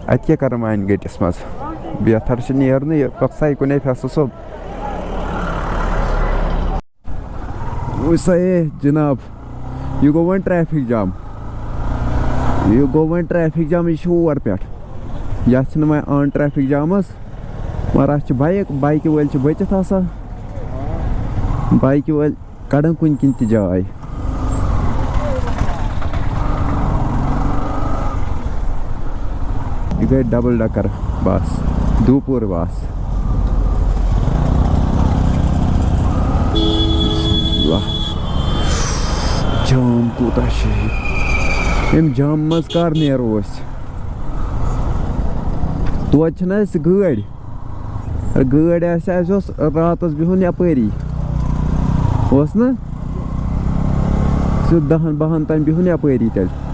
اَتہِ کیٛاہ کَرٕ وۄنۍ گٔٹِس منٛز؟ بہتر چھُ نیرنٕے، یہِ پَکھ سا یہِ کُنے فیصل صٲب۔ وٕچھ سا، اے جِناب، یہِ گوٚو وۄنۍ ٹریفک جام۔ یہِ گوٚو وۄنۍ ٹریفک جام، یہِ چھُ اور پٮ۪ٹھ۔ یَتھ چھِنہٕ وۄنۍ آن ٹریفک جامَس، مگر اَتھ چھِ بایِک، بایِکہِ وٲلۍ چھِ بٔچِتھ آسان۔ بایِکہِ وٲلۍ کَڑان کُنہِ کِنۍ تہِ جاے۔ یہِ گٔے ڈبل ڈکر بس، دوٗپور بس۔ واہ، جام کوٗتاہ چھُ یہِ۔ اَمہِ جامہٕ منٛز کر نیرو أسۍ؟ توتہِ چھِنہٕ اَسہِ گٲڑۍ۔ اگر گٲڑۍ آسہِ، اَسہِ اوس راتَس بِہُن یَپٲری۔ اوس نہ؟ سُہ دَہَن بَہَن تام بِہُن یَپٲری تیٚلہِ۔